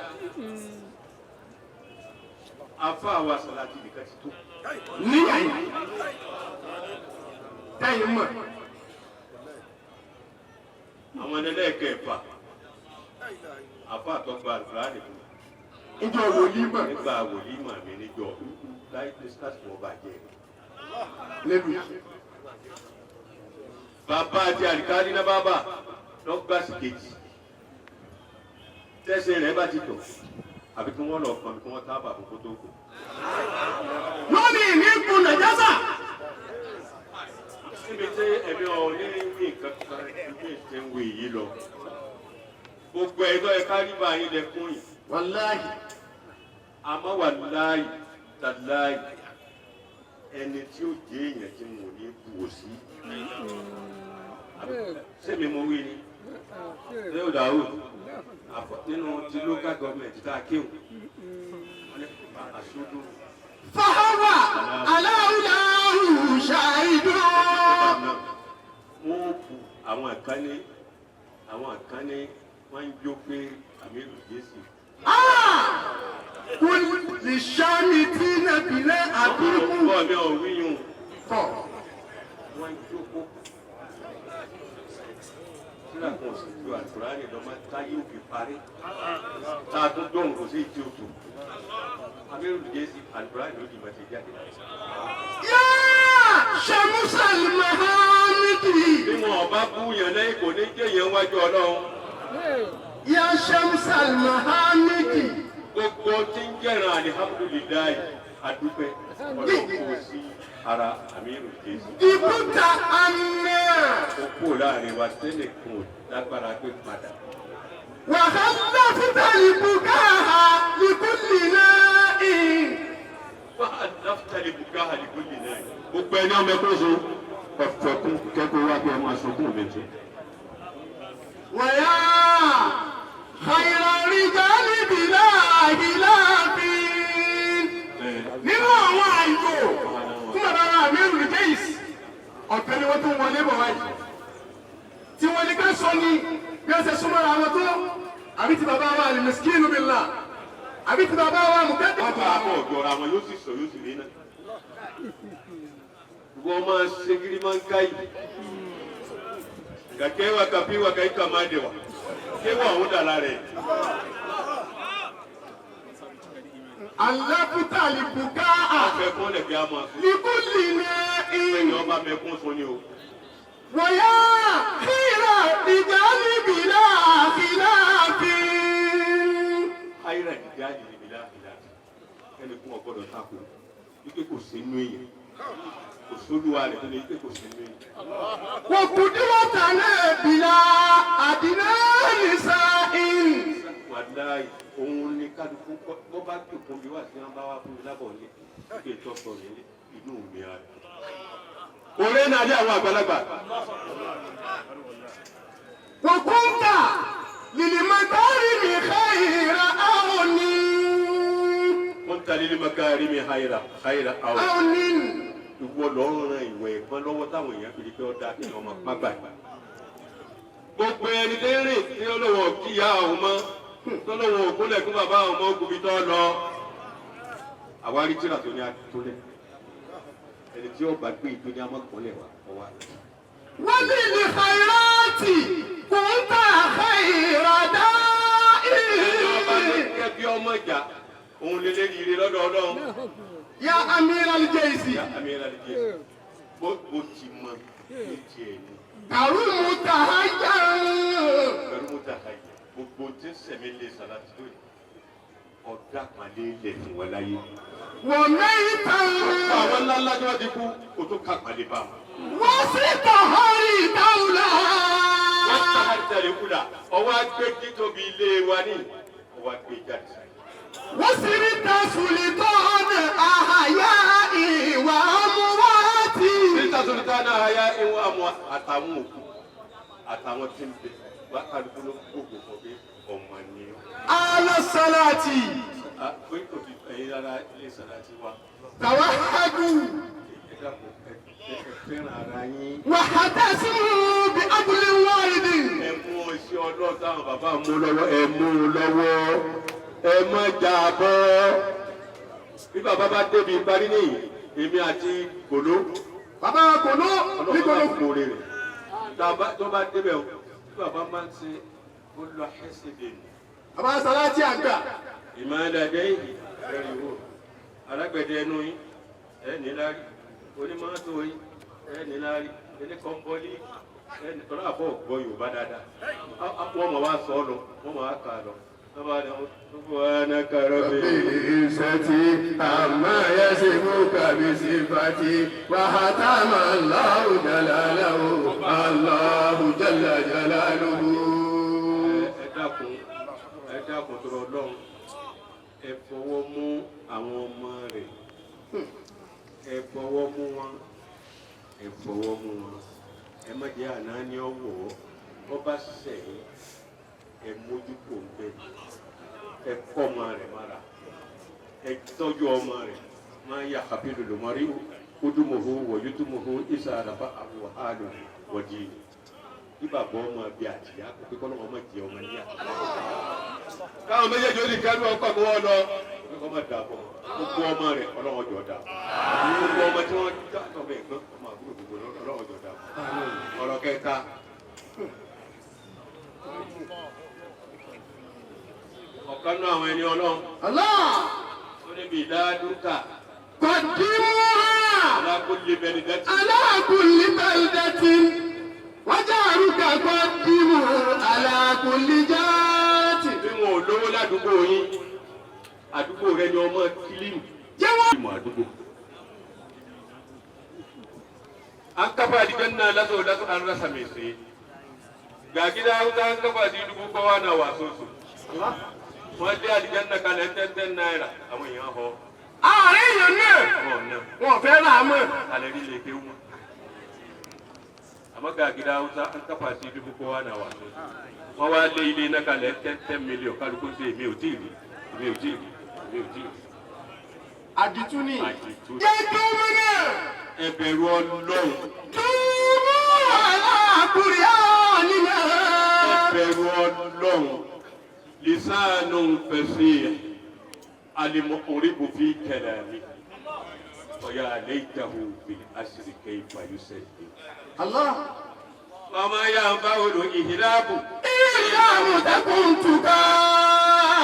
Afa àwa sàlàtì nìkan ti tó. Níyà yìí tẹ́yìn mọ̀. Àwọn ẹlẹ́ẹ̀kẹfà. Afa àtọ́gba àlùfáà nìkan. Ìjọ wòlíì mọ̀. Nígbà wòlíì mọ̀ mí níjọ láì pé sars wọ́n bàjẹ́. Lẹ́nu yìí. Bàbá àti àlìkárí náà bàbá lọ́gbà sí kejì. Tẹ́sẹ̀ rẹ̀ bá ti tọ̀. Àbí kí wọ́n lọ pọn kí wọ́n tábà fún kótó kù. Lónìí ní kun Nàìjásà. Níbi tí ẹ̀mí ọ̀ ní wí nǹkan kan ní ìṣe ń wí yìí lọ. Gbogbo ẹ̀dọ́ ẹ̀ka rí bá yín lẹ́kún yìí. Wàláhì. Àmọ́ wàláhì tàláhì ẹni tí ó jẹ́ èèyàn tí mo ní bù ó sí. Sẹ́mi mo wí ni? Ṣé o dàrú? Nínú ti local government tá a kéwù. Wọ́n ní àṣojú. Fáwọn aláwùláwù ṣàìdó. Wọ́n bu àwọn kan ní wọ́n ń jó pé àmì Jésù. Kul lè ṣáàmì tí nàbìlẹ̀ àbíkú. Bọ́ọ̀ mi ò wíyùn. Tọ̀. Wọ́n ń jókòó. Sílá kan ò sì ju àlùkùránì lọ́mọ táyé òfin parí. Tá a tún dọ̀hùn kò sí ìtì òtò. Àmì Jésù àlùkùránì ló dìbò ti jáde láyé. Yáà Ṣàmúsàl Mahamidi. Bí wọn ò bá bú yàn lẹ́yìn kò ní jẹ́ yẹn wájú Ọlọ́run. Yá Ṣàmúsàl Mahamidi. Gbogbo tí ń jẹ́ràn alihamudulilayi adúpẹ́ Ọlọ́run kò sí ara àmírù Jésù. Ibùdó àná. Ó kú láàrin wa tẹ́lẹ̀ kún ò lágbára pé padà. Wàhálà fúdàlì bùkáhà lìkúlì náà. Wà á dáfítàlì bùkà àlìkúlì náà. Gbogbo ẹni ọmọ ẹkọ so ọ̀fẹ́ kún kẹ́kọ̀ọ́ wá pé ọmọ asokún mi tó. Wàyà khayra rijali bila hilafin. Nínú àwọn àyò fún bàbá wa Amiru Jais, ọ̀fẹ́ ni wọ́n tún wọlé bọ̀ wáyé. Tí wọ́n ní ká sọ ni bí wọ́n ṣe súnmọ́ra wọn tó, àbí ti bàbá wa al-miskinu billah, àbí ti bàbá wa mùkẹ́tẹ̀. Wọ́n bá a bọ̀ jọra wọn yóò sì sọ yóò sì rí náà. Wọ́n máa ṣe kiri máa ń ká yìí. Kàkẹ́ wa kàbí wa kàyí kà máa dẹ̀ wa. Kéwà òun dà lára ẹ̀. Alábùtàlì bùkáà Ọ̀fẹ́ kún lẹ̀ kí a máa sùn. lìkúlì náà. Ẹ̀yin ọba mẹ́kún sun ni o. Wọ̀yá khayra rijali bila khilafin. Ayélujára ìdí àjèjì mi láàfin ẹni kún ọgbọ́dọ̀ tako ike kò sí inú èèyàn kò sólúwa rẹ̀ tó lè ike kò sí inú èèyàn. Wọ̀kùdíwọ̀tà náà bìlà àdínà nìsa in. Wàláì òun ni kálukú bọ́ bá jòkó mi wá sí wọn bá wá fún mi lábọ̀ ní ike ìtọ́sọ mi ní inú mi á dùn. Òré náà dé àwọn àgbàlagbà. Wọ̀kúntà lìlìmọ̀tárì mi khayra àwọnì. Wọ́n ta lílé makari mi hayra hayra àwọn. Àwọnì. Ìwọ lọ ń ran ìwẹ̀ ẹ̀gbọ́n lọ́wọ́ táwọn èèyàn fi di pé ó dáa kí wọ́n máa pàgbà yìí. Gbogbo ẹni tó ń rìn tí ó lọ́wọ́ kíyà òun mọ́ tó lọ́wọ́ òkúlẹ̀ kún bàbá òun mọ́ ògùnbí tó lọ. Àwárí tíra tó ní atúlẹ̀. Ẹni tí ó bá gbé ìjó ní amọ̀kànlẹ̀ wa ọwọ́ àti. وبالخيرات كنت خير داعي. Ọba tó kẹ́ bí ọmọ ìjà òun lè lérí ire lọ́dọ̀ Ọlọ́run. يا أمير الجيش. Ìyá àmì ẹ̀rọ àdìjẹ bó ti mọ ní tiẹ̀ ni. كرم تهيأ. Pẹ̀lú mo dàgbà yìí, gbogbo tí ń sẹ̀mí lè sàlátì lónìí, ọ̀dà pàlẹ́ ilẹ̀ fún wọn láyé. وميتا. Àwọn ńlá ńlá tí wọ́n ti kú, kò tó ká pàlẹ́ bá wọn. وستهري دولة. Wọ́n sáà tẹ̀lé kúlà, ọwọ́ agbé títóbi ilé wa ní, ọwọ́ agbé jáde sáyé. وصرت سلطان أحياء وأموات. Níta sọ̀rọ̀ náà aya ìwọ̀n àwọn àtàwọn òkú àtàwọn tí ń bẹ wá kálukú ló gbogbo fún pé ọmọ ni ó. على الصلاة. Pé kò ti ẹ̀yin rárá ilé sàlátì wa. توحدوا. Ẹ dàpọ̀ ẹ fẹ́ràn ara yín. واعتصموا بأمر واحد. Ẹ mú iṣẹ́ ọlọ́run táwọn bàbá mú lọ́wọ́, ẹ mú un lọ́wọ́, ẹ má jà bọ́. Bí bàbá bá débi ìparí nìyí, èmi àti Gòló. Bàbá Gòló ní Ọlọ́run Gòló. bá kórè rẹ̀. Tó bá débẹ̀ o, bí bàbá máa ń ṣe ó lọ ẹsẹ̀ dè ní. Bàbá Sàlátì àgbà. Ìmọ̀lẹ́dẹ́ yìí ẹ̀rì wò alágbẹ̀dẹ ẹnu yín ẹ̀ níláárí, onímọ́tò yín ẹ̀ níláárí, oníkọ́ńbọ́lì ẹ̀ tọ́lá àbọ̀ gbọ́ Yorùbá dáadáa. Wọ́n mọ̀ wá sọ ọ́ lọ, wọ́n mọ̀ wá kà á lọ. Lọ́ba ni wọ́n ní kàrọ́ bí. عزتي عما يصفك بصفتي وختم الله جلاله الله جل جلاله. Ẹ dákun, ẹ dákun tó lọ lọ́hùn, ẹ fọwọ́ mú àwọn ọmọ rẹ̀, ẹ fọwọ́ mú wọn, ẹ fọwọ́ mú wọn, ẹ má jẹ́ àná ní ọ̀wọ́ ọ bá sẹ̀yìn, ẹ mójú kò ń bẹ, ẹ kọ́ ọmọ rẹ̀ mára, ẹ tọ́jú ọmọ rẹ̀. Máa yà kàbílù lòmọ́rí kúdùmọ̀hó wọ̀yúdùmọ̀hó ìsà àlàbà àwọ̀ àlò wọ̀dì bí bàbá ọmọ bíi àtìyá kò pé kọ́lọ́mọ ọmọ jẹ ọmọ níyà. Káwọn méjèèjì ó lè kẹ́rù ọkọ̀ kó wọ́n lọ pé kọ́ máa dà pọ̀ gbogbo ọmọ rẹ̀ ọlọ́wọ́ jọ dà, gbogbo ọmọ tí wọ́n dá ọmọ ẹ̀gbọ́n ọmọ àbúrò gbogbo ọlọ́wọ́ jọ dà. Ọ̀rọ̀ kẹta. Ọ̀kan náà àwọn ẹni Ọlọ́run. Allah. Ó níbi ìdádúkà. قدموها. Alákòólé bẹni dẹ́tí. على كل بلدة وجارك قدموا على كل جات. Bí wọn ò lówó ládùúgbò yín, àdúgbò rẹ ni ọmọ kílíìmù. Jẹ́wọ́. Ìmọ̀ àdúgbò. An kafa aljanna laso laso an rasa mai saye. Ga gida wuta an kafa shi dubu kowa na waso su. Wọ́n dé aljanna kalẹ̀ 10 10 naira. Àwọn èèyàn họ. Ààrẹ èèyàn náà. Wọn ò ná. Wọn fẹ́ rà á mọ̀. Alẹ́ rí lè kéwú mọ́. Àmọ́ ga gida Hausa an kafa shi dubu kowa na waso su. Wọ́n wá lé ilé iná kalẹ̀ 10 10 million, kálukú ṣe èmi ò tí ì rí, èmi ò tí ì rí, èmi ò tí ì rí. Àdìtú ni. Àdìtú. Jẹ́ kí wọ́n náà. Ẹ bẹ̀rù Ọlọ́run. Túmọ̀ aláàkúrẹ́ ànínà. Ẹ bẹ̀rù Ọlọ́run. Lisanu fasih alimọ̀kùnrin fi kalami ọ̀yà laytahu fil asri kayfa yusalli. Allah. Ọmọ ya ń bá olù ìhìláàbù. Ìyá tẹkùn tùkà.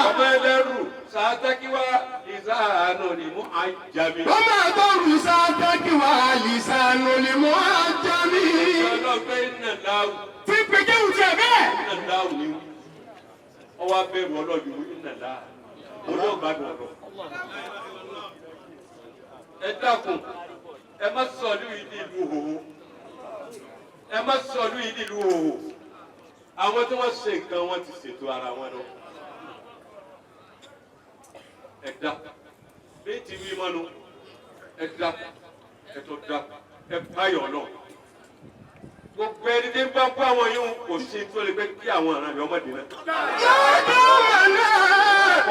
Ọmọ ẹlẹ́rù sàtẹ́kíwá lisanu ni mú àjàmí. Wọ́n máa tọrù sátákìwá lisanu lè mú àjàmí. Ọlọ́gbẹ́ iná láwù. Tí pèkéwù tiẹ̀ bẹ́ẹ̀. Iná láwù ni wí. Ọwọ́ abẹ́rù ọlọ́jú iná láwù. Olóògbádùn ọ̀rọ̀. Ẹ dákun, ẹ má sọ ìlú yìí ní ìlú hòhò. Ẹ má sọ ìlú yìí ní ìlú hòhò. Àwọn tí wọ́n ṣe nǹkan wọn ti ṣètò ara wọn lọ. Ẹ dákun. Bí ti wí mọ́nu, ẹ dákun, ẹ tó dákun, ẹ báyọ̀ lọ. Gbogbo ẹni tí ń bá bá àwọn yìí kò sí tó lè pé kí àwọn àrùn rẹ̀ ọmọdé náà. Yàtọ̀ mọ̀nà.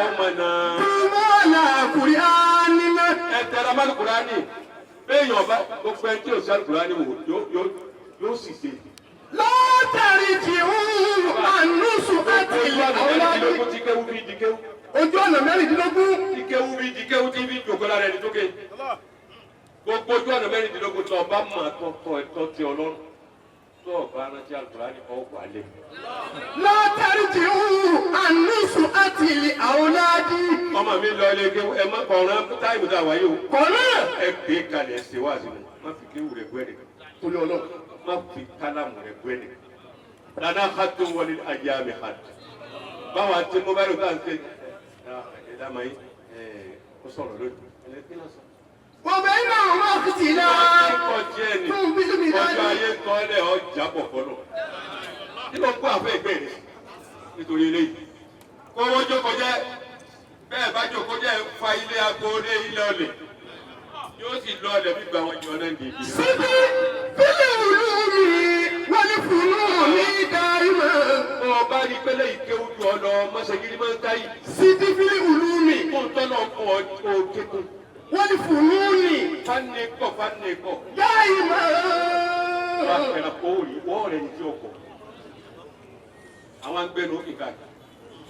Ọmọ náà. Túmọ̀ aláàkúrẹ́ ànínà. Ẹ tẹra mọ́ Àlùkùránì. Béèyàn ọba gbogbo ẹni tí ò sí Àlùkùránì wò yóò sì ṣe. Látàrí jìhún ànúsù àti Ojú ọ̀nà àwòládì. mẹ́rìndínlógún tí kéwú bí di kéwú. Ojú ọ̀nà 16. Tí kéwú bí di kéwú tí bí jòkó lára ẹni tókè. Gbogbo ojú ọ̀nà 16 tó ọba mọ̀ tọ́ ẹ̀tọ́ ti Ọlọ́run. Tó o bá rántí Al-Qur'ani ọ̀ wálé. Látàríjì àníṣù àti ilé àwòládì. Ọmọ mi lọ ilé kéwú ẹ má kọ̀ọ̀rán táìmù tá a wáyé o. Kọ̀ọ̀nà. Ẹ gbé kalẹ̀ ẹ ṣe wá sí mi. Má fi kéwú rẹ̀ gbẹ́ nìkan. Torí Ọlọ́run. Má fi kálámù rẹ̀ gbẹ́ nìkan. Nana hatu wọlé ayé mi hatu. Báwa ti mobile tá à ń ṣe. Ẹ dá ma yín ẹ ó sọ̀rọ̀ lónìí. Ẹ kí ló sọ? Wọ̀bẹ̀ iná wà kìtì náà. Ọjọ́ ẹni Tún bí mi ọjọ́ dání. ayé tọ́lẹ̀ ọjà pọ̀ fọlọ́. Kí ló ń kó àfẹ́ ìgbẹ́ rẹ̀ nítorí eléyìí? Kó wọ́n jókòó jẹ́ bẹ́ẹ̀ bá jókòó jẹ́ ń fa ilé agboolé ilé ọlẹ̀. Yóò sì lọ ọlẹ̀ bí gba wọn jọ náà nìyí. Síbi bílẹ̀ òlú mi wọ́n ní fùnú mi dárí mọ́. Bọ́ ọ bá rí pẹ́lẹ́ ìkéwú ju ọ lọ, mọ́ṣẹ́gírí máa ń káyì. Síbi bílẹ̀ òlú mi Kó ń tọ́lọ̀ kún ọ kó o kékun. wọ́n ní fùnú mi Fánni kọ̀ fánni kọ̀. dárí mọ́. Wọ́n á fẹ́ràn kó rí wọ́ọ̀ rẹ̀ ní tí o kọ̀. Àwọn agbẹnu òkè káàkiri.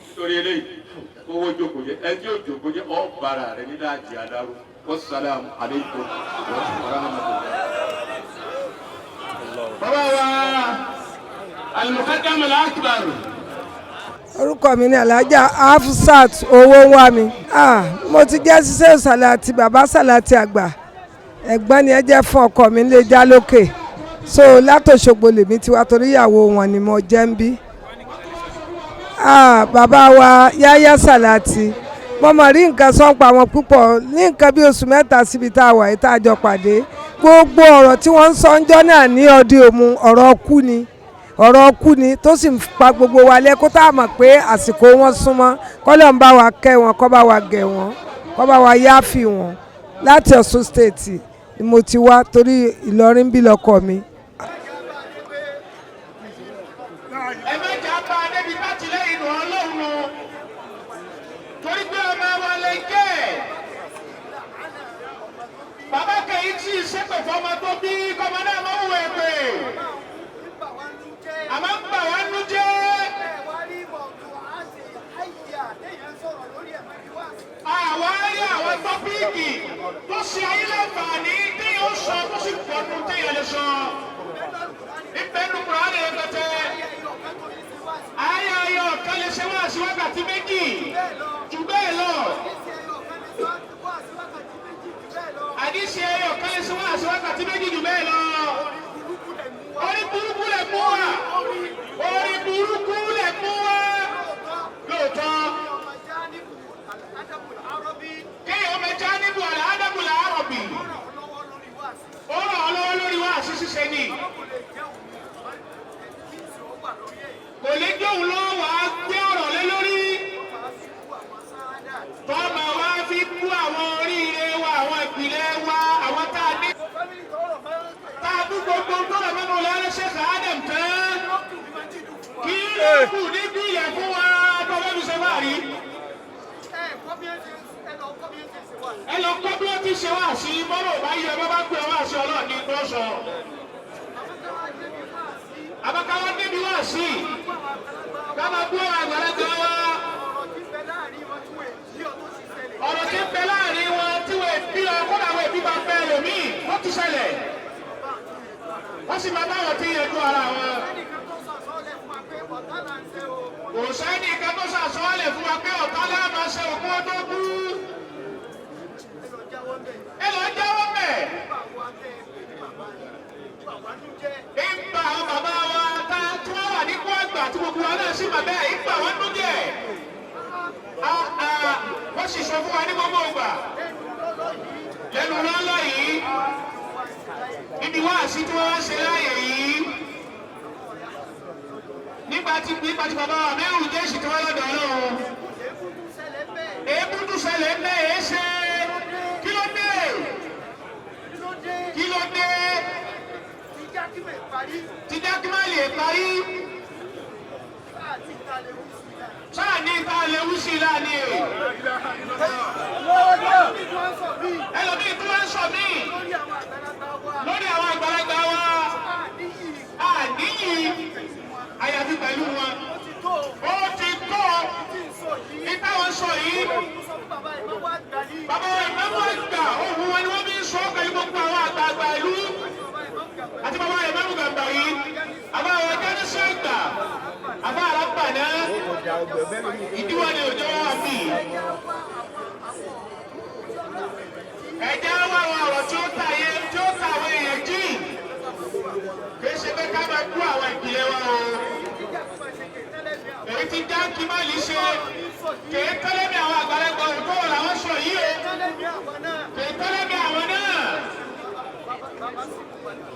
Nítorí eléyìí, owó jókòó jẹ, ẹni tí yóò jókòó jẹ, ọ̀ bára rẹ̀ nílá àjẹ́ adarú. Wassalamu alaikum wa rahmatullah. Bàbá wa Al-Muqaddam Al-Akbar. Orúkọ mi ni Alhaja Hafsat owó wá mi. Ah, mo ti jẹ́ ṣiṣẹ́ Sàlàtì bàbá Sàlàtì àgbà, ẹ̀gbọ́n ni ẹ jẹ́ fún ọkọ mi lè já lókè, so látòṣogbo lèmi ti wá torí ìyàwó wọn ni mo jẹ́ ń bí. Ah, bàbá wa Yáyá Sàlàtì, mo mọ̀ rí nǹkan sọ́npa wọn púpọ̀ ní nǹkan bí oṣù 3 síbi tá a wà yìí tá a jọ pàdé. Gbogbo ọ̀rọ̀ tí wọ́n ń sọ ń jọ́ náà ní ọdẹ òmu, ọ̀rọ̀ ọkú ni, ọ̀rọ̀ ọkú ni, tó sì ń pa gbogbo wa lẹ́kọ́ tá a mọ̀ pé àsìkò wọn súnmọ́. Kọ́lọ́ ń bá wa kẹ́ wọn, kọ́ bá wa gẹ̀ wọ́n, kọ́ bá wa yááfì wọn. Láti Ọ̀ṣun State ni mo ti wá torí Ìlọrin bí lọ́kọ mi. Ẹ mẹ́jà bá a débi láti lẹ́yìn nù Ọlọ́run nù. Torí pé ọmọ wa lè jẹ́ ẹ̀. Bàbá kẹ̀yìn tí ì ṣépè fọmọ tó bí kọ́mọ náà mọ́ wù ẹ̀ pé. Àmọ́ ń bà wá nú jẹ́. Àwa rí àwọn tọ́píìkì tó ṣe ayé láǹfààní téèyàn ó sọ tó sì pọ̀ nù téèyàn lè sọ. Ìbẹ́nu Kùránì rẹpẹtẹ. Ayé ayọ̀ kan lè ṣe wá sí wákàtí 2 jù bẹ́ẹ̀ lọ. Àdìsí ayọ̀ kan lè ṣe wá sí wákàtí 2 jù bẹ́ẹ̀ lọ. Orí burúkú lè mú wa. Orí burúkú lè mú wa. Lóòótọ́. Kéèyàn ọmọ ẹja níbu àlà Ádámù làárọ̀ bì. Ó ràn ọ́ lọ́wọ́ lórí wá sí ṣíṣe ni. Kò lè jóun lọ wà á gbé ọ̀rọ̀ lé lórí. Tọ́mọ wa fi bú àwọn oríire wa, àwọn ìpìlẹ̀ wa, àwọn tá a ní. Tá a bú gbogbo tó rọ̀ mọ́mọ́ lọ́rẹ́ Sheikh Adam tán. Kí ló kù níbí ìyẹ̀ fún wa tó fẹ́ fi ṣe wá rí? Ẹ lọ kọ́ bí wọ́n ti ṣe wá sí bọ́lọ̀ bá yẹ bọ́ bá pè wá sí ọlọ́ọ̀ni tó sọ. Àbákáwá débi wá sí. Ká máa bú àwọn àgbàlagbà wa. Ọ̀rọ̀ tí ń bẹ láàrin wọn tí wọ́n bí ọ kódà wọ́n èbí bá bẹ́ ẹlòmíì ó ti ṣẹlẹ̀. Wọ́n sì máa báwọn tí ń yanjú ara wọn. Kò sẹ́ni kan tó ṣàsọ́ọ́lẹ̀ fún wa pé ọ̀tá láàmà ṣe òkú ọdún kú. Ẹ lọ jáwọ́ mẹ́. Ìgbà àwọn bàbá wa tá tí wọ́n wà nípò àgbà tí gbogbo wa náà sì mà bẹ́ẹ̀ ìgbà wọn nú díẹ̀. Wọ́n sì sọ fún wa ní gbogbo ìgbà. Lẹ́nu lọ́lọ́ yìí, níbi wáàsí tí wọ́n wá ṣe láàyè yìí. Nígbà tí bàbá wa mẹ́rù jẹ́ ìṣìkí wọn lọ́dọ̀ Ọlọ́run. Èébú tún ṣẹlẹ̀ ń bẹ́ èé ṣe. Kí ló dé? Kí ló dé? Tí jákèmá lè parí. Sáà ní ta lè wú sí láàní èrè. Ẹlòmíì tí wọ́n ń sọ míì lórí àwọn àgbàlagbà wa. Àníyì àyàfi pẹ̀lú wọn. Ó ti tó ní táwọn sọ yìí. Bàbá wa ìmáàmù àgbà ohun wọn ni wọ́n fi ń sọ pẹ̀lú gbogbo àwọn àgbààgbà ìlú. Àti bàbá ìmáàmù Gàmbàrí Ìdíwọ́ ni òjò wà bí. Ẹ̀jẹ̀ wá àwọn ọ̀rọ̀ tí ó tà yé tí ó tà àwọn èèyàn jí. Kì í ṣe pé ká máa kú àwọn ìpìlẹ̀ wa o. Èyí tí jáǹkì má lè ṣe kì í tẹ́lẹ̀ bí àwọn àgbàlagbà òkú ọ̀rọ̀ làwọn sọ yìí o. Kì í tẹ́lẹ̀ bí àwọn náà.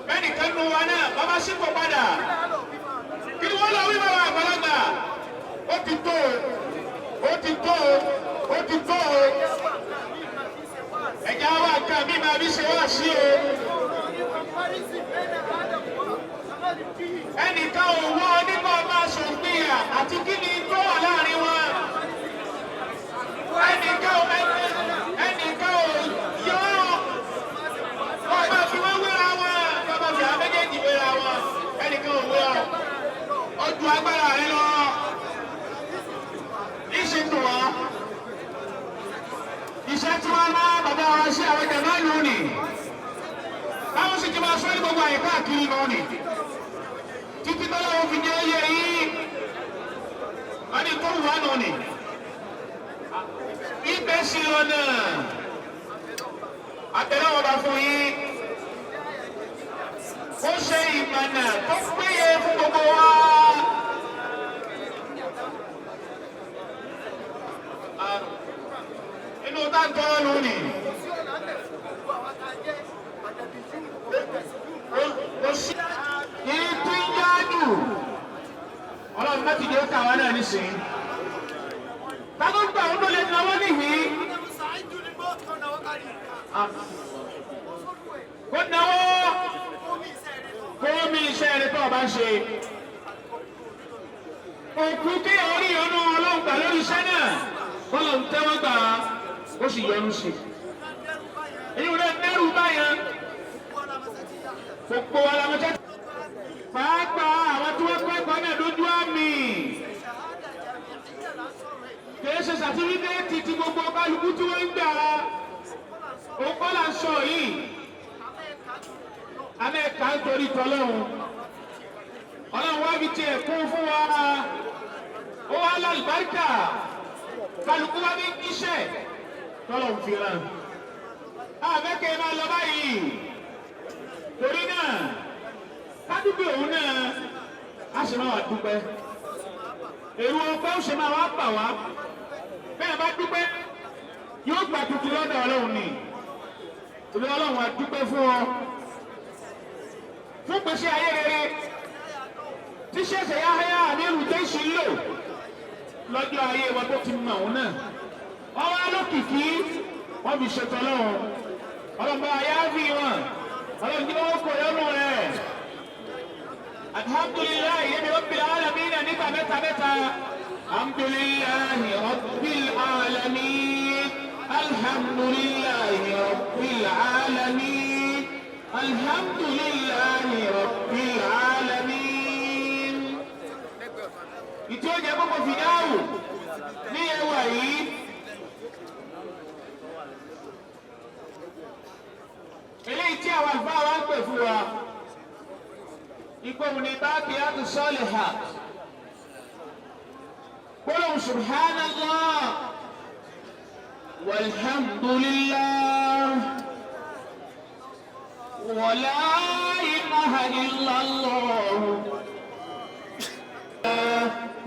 Bẹ́ẹ̀ni kan nu wa náà, bàbá sípò padà. Kí ni wọ́n lọ wí bàbá àgbàlagbà? Ó ti tó o, ó ti tó o, ó ti tó o. Ẹ̀jẹ̀ wa nǹkan mi máa fi ṣe wá sí o. Ẹnìkan ò wọ nípa ọba ṣògbìyà àti kí ni tó wà láàrin wọn. Ẹnìkan ò ẹnìkan ò yọ ọ́. Wọ́n máa fi wọ́n wéra wọn. Wọ́n máa fi àwọn méjèèjì wéra wọn. Ẹnìkan ò wé ọ. Ó ju agbára rẹ lọ. Níṣẹ́ tó wá. Iṣẹ́ tí wọ́n rán bàbá wa sí àwọn jàmbá lù ní. Báwo sì ti máa sọ ní gbogbo àyè káàkiri lọ nì. Títí tọ́lá wọn fi jẹ́ oyè yìí. Wọ́n ní tó wù wá nù ní. Ibẹ̀ sí lọ́nà. Àtẹ̀lẹ́ wọn bá fún yín. Ó ṣe ìmọ̀nà tó péye fún gbogbo wa. Inú tá ń tọ́wọ́ lù ní. Kò sí ìtú yáàdù. Ọlọ́run má ti dé ó kà wá náà nísìnyí. Ta ló gbà ó ló lè náwó nìyí? Kó náwó kó mi iṣẹ́ rẹ̀ tó o bá ń ṣe. Òkú kí orí ọ̀nà Ọlọ́run gbà lórí iṣẹ́ náà. Kọ́lọ̀ ń tẹ́wọ́ gbà á, ó sì yọ́nú sí i. Èyí ò lè dẹ́rù báyẹn. Gbogbo wa la mọ̀ jẹ́. Pàápàá àwọn tí wọ́n kọ́ ẹ̀kọ́ náà lójú àmì. Kìí ṣe sàtífíkẹ́ẹ̀tì tí gbogbo kálukú tí wọ́n ń gbà. Òun kọ́ là ń sọ yìí. Amẹ́ka ń torí tọ́lọ́hun. Ọlọ́run wá fi tiẹ̀ kún fún wa. Ó wá lálùbáríkà. Kálukú wá ní jíṣẹ́ tọ́lọ́hun fi ràn. Àbẹ́kẹ́ máa lọ báyìí. Torí náà, kádùgbò òun náà, a sì máa wà dúpẹ́. Èrò ọpẹ́ ó sì máa wá bà wá. Bẹ́ẹ̀ bá dúpẹ́, yóò gbà tuntun lọ́dọ̀ Ọlọ́run ni. Ìlú Ọlọ́run á dúpẹ́ fún ọ. Fún pèsè ayé rere tí ṣẹ̀ṣẹ̀ yá háyà àmírù jésù lò lọ́jọ́ ayé wọn tó ti mọ̀ òun náà. Wọ́n wá lókìkí, wọ́n fi ṣètò Ọlọ́run. Ọlọ́run ayé á fi wọn. Ọlọ́run jẹ́ wọ́n kọ̀ lọ́nù rẹ̀. Alhamdulillahi yẹ́mi rabbil alamin nígbà mẹ́ta mẹ́ta. Alhamdulillahi rabbil alamin. Alhamdulillahi rabbil alamin. Alhamdulillahi rabbil alamin. Ìtí ó jẹ́ gbogbo fìdáwò ní ẹwà yìí. Eléyìí tí àwọn àlùfáà wa ń pè fún wa. Ìgbóhùn ní Baqiyatu Salihat. Gbólóhùn Subhanallah walhamdulillah wala ilaha illallah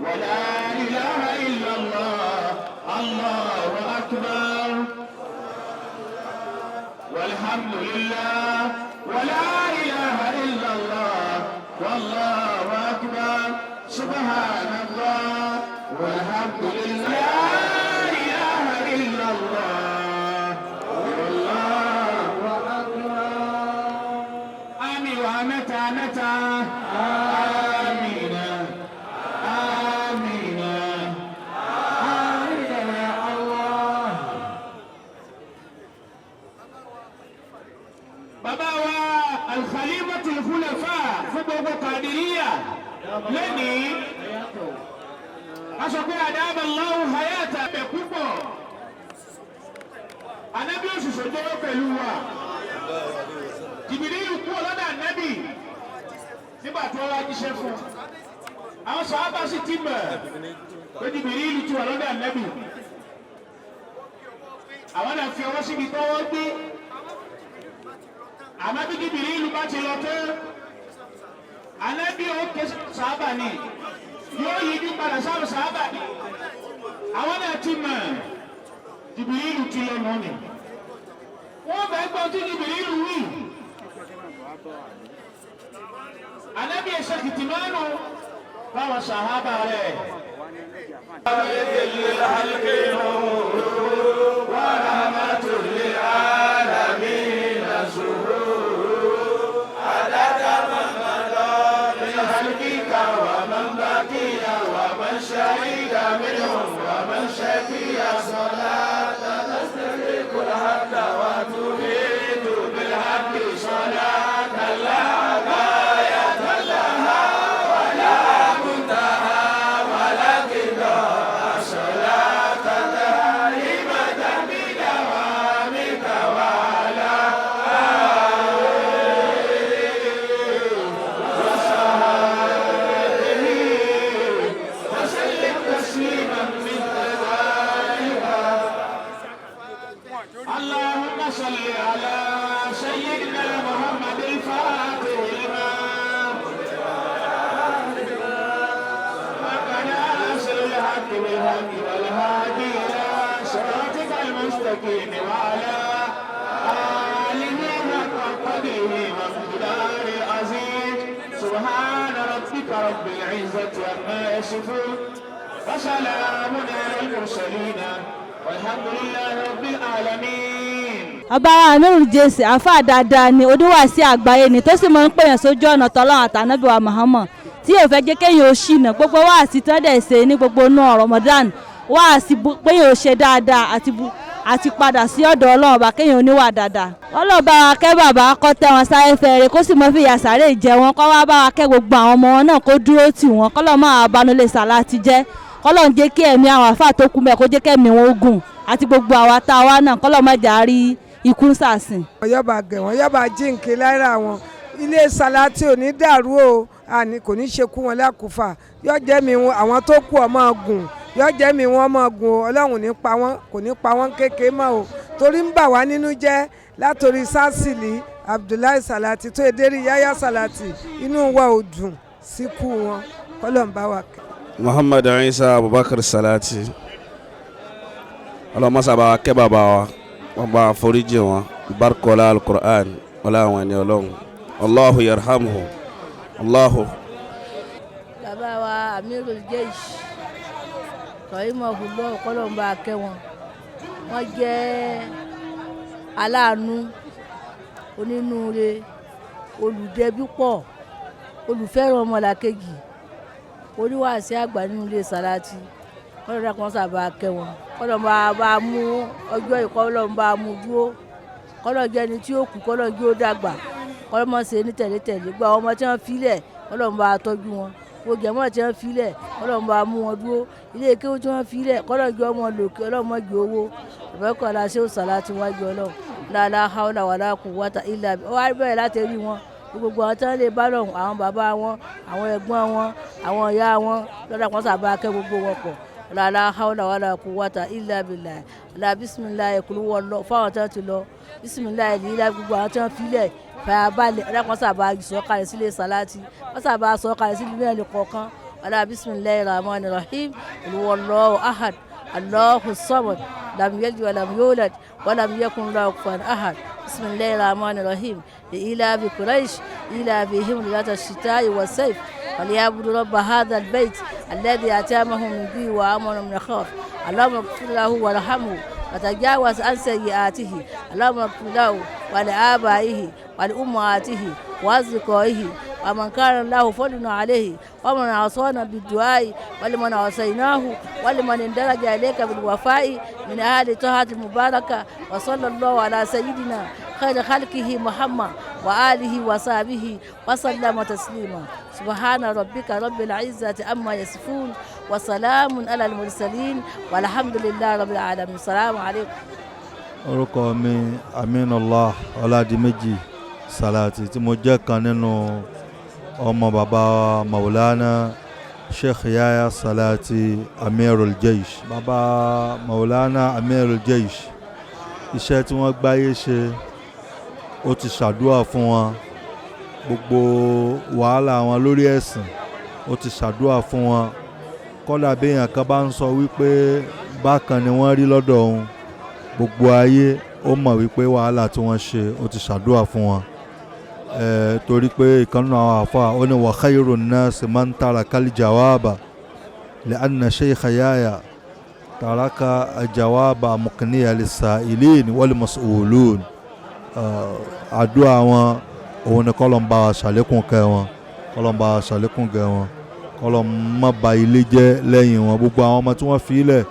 wala ilaha illallah Allahu akbar walhamdulillah wala ilaha illallah wallahu akbar subhanallah walhamdulillah la ilaha illallah wallahu akbar. Àmín wa mẹ́ta mẹ́ta. Àmín. Àmín. Àmín ya Allah. Bàbá wa Al-Khalifatul Khulafa fún gbogbo Kàdìríyà lónìí. A sọ pé àdáàbà Allahu hayata bẹ̀ púpọ̀. Ànábì òṣìṣẹ́ jọwọ́ pẹ̀lú wa. Jìbìrìlù kú ọlọ́dà ànábì nígbà tí wọ́n wá jíṣẹ́ fún un. Àwọn sàhábà sì ti mọ̀ pé Jìbìrìlù ti wà lọ́dọ̀ ànábì. Àwọn náà fi ọwọ́ síbi tọ́wọ́ gbé. Àmọ́ bí Jìbìrìlù bá ti lọ tán, ànábì ó ké sàhábà ni, yóò yíjú padà sáwọn sàhábà ni. Àwọn náà ti mọ̀ Jìbìrìlù ti lọ nù ni. Wọ́n fẹ́ gbọ́ tí Jìbìrìlù wí. Ànábì ẹ̀ṣẹ̀ kìtìmánù báwọn sàhábà rẹ̀. اللهم صل على سيدنا محمد الفاتح لما وكان ناصر الحق بالحق والهادي إلى صراطك المستقيم وعلى آله حق قدره ومقداره العظيم. سبحان ربك رب العزة عما يصفون وسلام على المرسلين والحمد لله رب العالمين. Ọba Amirul Jesse, àáfàá dáadáa ni, oníwàásí àgbáyé ni, tó sì máa ń pèèyàn sójú ọ̀nà tọ́lọ́run àtànábì wa Muhammad, tí yóò fẹ́ jẹ́ kéèyàn ó ṣìnà. Gbogbo wáàsí tán dẹ̀ ṣe ní gbogbo inú Ramadan, wáàsí péyàn ó ṣe dáadáa àti padà sí ọ̀dọ̀ Ọlọ́run ọba, kéèyàn oníwà dáadáa. Ọlọ́run bá wa kẹ́ bàbá, kó tẹ́ wọn sáré fẹ́rẹ̀, kó sì mọ́ fìyà sáré jẹ wọn, kó wá bá wa kẹ́ gbogbo àwọn ọmọ wọn náà, kó dúró tì wọ́n, kọ́lọ́ máa banulẹ̀ sàlá ti jẹ́, kọ́lọ́ ń jẹ́ kí ẹ̀mí àwọn àfáà tó kú mẹ́ kó jẹ́ kẹ́mi wọn ogun, àti gbogbo àwa tá a wá náà, kọ́lọ́ má jà á rí ikú ń sàsìn. Yọba gẹ̀ wọ́n, yọba jíǹkì lára wọn. Ilé Salati ò ní dàrú o, àní kò ní ṣe kú wọn lákùúfà. Yọ jẹ́ mi wọn, àwọn tó kú ọmọ gùn, yọ jẹ́ mi wọn ọmọ gùn o. Ọlọ́run ní pa wọ́n, kò ní pa wọ́n kékeré mọ́ o, torí ń bà wá nínú jẹ́ látòrí Sásìlì Abdullahi Salati tó edérí Yahya Salati, inú wa ò dùn síkú wọn, kọ́lọ̀ ń bá wa kẹ́. Muhammad Isa Abubakar Salati, ọlọmọsá bá wa kẹ́ bàbá wa, wọn bá foríjì wọn, barkola alukur'an wọlé àwọn ẹni Ọlọ́run, Allahu yarhamhu Allahu. Bàbá wa Amirul Jaish rahimahullah, kọ́lọ́n bá kẹ́ wọn. Wọ́n jẹ́ aláàánú, onínúure, olùdẹ́bípọ̀, olùfẹ́ràn ọmọlàkejì, oníwàásí àgbà nínú ilé Salati. Kọ́lọ́n dàkún wọn sábà kẹ́ wọn, kọ́lọ́n bá mú ọjọ́ ìkọ́lọ́n bá mú dúró, kọ́lọ́n jẹ́ ẹni tí ó kú, kọ́lọ́n jẹ́ ó dàgbà, kọ́lọ́n mọ̀ ṣe ní tẹ̀lé-tẹ̀lé. Gba ọmọ tí wọ́n filẹ̀, kọ́lọ́n bá tọ́jú wọn. Gbogbo jẹ̀mọ́ tí wọ́n filẹ̀, kọ́lọ́n bá mú wọn dúró. Ilé kéwú tí wọ́n filẹ̀, kọ́lọ́n jẹ́ ọmọ lòkè, ọlọ́mọ jẹ́ owó. Ìbẹ́kọ̀ọ́lá ṣé ó Salati wájú Ọlọ́run, la hawla wala quwwata illa billah. Wọ́n á bẹ̀rẹ̀ láti rí wọn, gbogbo àwọn tí wọ́n lè bá lọ́hùn, àwọn bàbá wọn, àwọn ẹ̀gbọ́n wọn, àwọn ìyá wọn, lọ́dà kan sábà kẹ́ gbogbo wọn pọ̀. La hawla wala quwwata illa billah. La bisimilayi kulu wọlọ fáwọn tí wọ́n ti lọ, bisimilayi lílá gbogbo àwọn tí wọ́n filẹ̀ fàyàbalẹ̀, ọ̀dà kan sábà sọ̀kalẹ̀ sílé Salati, wọ́n sábà sọ̀kalẹ̀ sílé mẹ́rin kọ̀ọ̀kan. La bisimilayi rahman rahim, wallahu ahad, Allahu samad, lam yalid walam yulad walam yakun lahu kufuwan ahad. Bisimilayi rahman rahim, li ilafi quraish ilafihim lilata shita'i wasayf وليعبدوا رب هذا البيت الذي أتامهم من جوع وآمنهم من خوف. اللهم اغفر له وارحمه وتجاوز عن سيئاته. اللهم اغفر له ولآبائه ولأمهاته وأصدقائه ومن كان له فضل عليه ومن عصانا بالدعاء ولمن عصيناه ولمن اندرج إليك بالوفاء من أهل طاعة المباركة. وصلى الله على سيدنا خير خلقه محمد وآله وصحبه وسلم تسليما. سبحان ربك رب العزة عما يصفون وسلام على المرسلين والحمد لله رب العالمين. السلام عليكم. Orúkọ mi Aminullah Ọládìméjì Salati, tí mo jẹ́ kan nínú ọmọ bàbá Maulana Sheikh Yahya Salati Amirul Jaish. Bàbá Maulana Amirul Jaish, iṣẹ́ tí wọ́n gbáyé ṣe, ó ti ṣàdúrà fún wọn. Gbogbo wàhálà wọn lórí ẹ̀sìn, ó ti ṣàdúrà fún wọn. Kọ́dà béèyàn kan bá ń sọ wípé bákan ni wọ́n rí lọ́dọ̀ òun, gbogbo ayé ó mọ̀ wípé wàhálà tí wọ́n ṣe, ó ti ṣàdúrà fún wọn. Torí pé ìkan nínú àwọn àfa ó ní wa khairu nnasi man taraka al-jawaba li'anna Sheikh Yahya taraka al-jawaba muqniya lis-sa'ilin wal mas'ulun. Àdúrà wọn òun ni kọ́lọ̀ ń bá wa ṣàlékún kẹ́ wọn, kọ́lọ̀ ń bá wa ṣàlékún gẹ̀ wọn, kọ́lọ̀ má ba ilé jẹ́ lẹ́yìn wọn. Gbogbo àwọn ọmọ tí wọ́n fi ilẹ̀,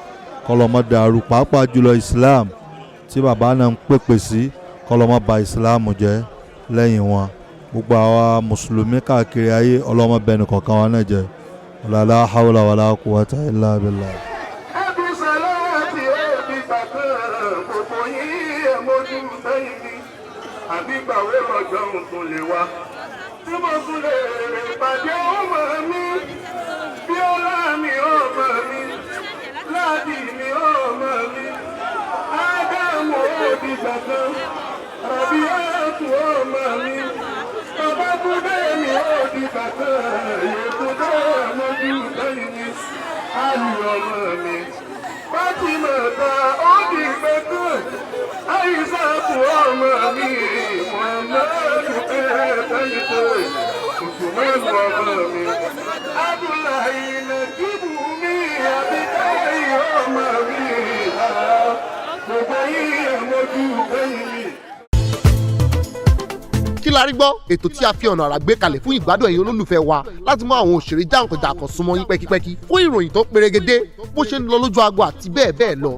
kọ́lọ̀ má dàrú, pàápàá jùlọ Islam tí bàbá náà ń pèpè sí, kọ́lọ̀ má ba Islam jẹ́ lẹ́yìn wọn. Gbogbo àwa mùsùlùmí káàkiri ayé, ọlọ́mọ bẹ́ẹ̀ nìkọ̀ọ̀kan wa náà jẹ́. La hawla wala quwwata illa billah. Ẹbí sàláàtì ẹbí gbàgbọ́ gbogbo yín ẹ̀ mójú sẹ́yìn mi. Àbí gbàwé lọ́jọ́ òtún lè wá. Tí mo tún lè rè pàdé ọmọ mi, bí ọlá mi ọmọ mi, láàdì mi ọmọ mi, Ádámù òbí gbàgbọ́, àbí ẹ̀kú ọmọ mi, bàbá Túndé mi òbí gbàgbọ́, Yètúndé mójú sẹ́yìn mi, Àlù ọmọ mi, Fátímà ta òbí gbàgbọ́, Àyíṣàkù ọmọ mi, Mùhàmmadu ẹ̀ẹ́dẹ́gbẹ̀ẹ́, Usmanu ọmọ mi, Abdullahi Najibu mi, Abidayi ọmọ mi, gbogbo yìí ẹ̀ mójú sẹ́yìn mi. Kí la rí gbọ́? Ètò tí a fi ọ̀nà àrà gbé kalẹ̀ fún ìgbádùn ẹ̀yin olólùfẹ́ wa láti mú àwọn òṣèré jàǹkànjàǹkàn súnmọ́ yín pẹ́kípẹ́kí fún ìròyìn tó perégedé, bó ṣe ń lọ lójú agbo àti bẹ́ẹ̀ bẹ́ẹ̀ lọ.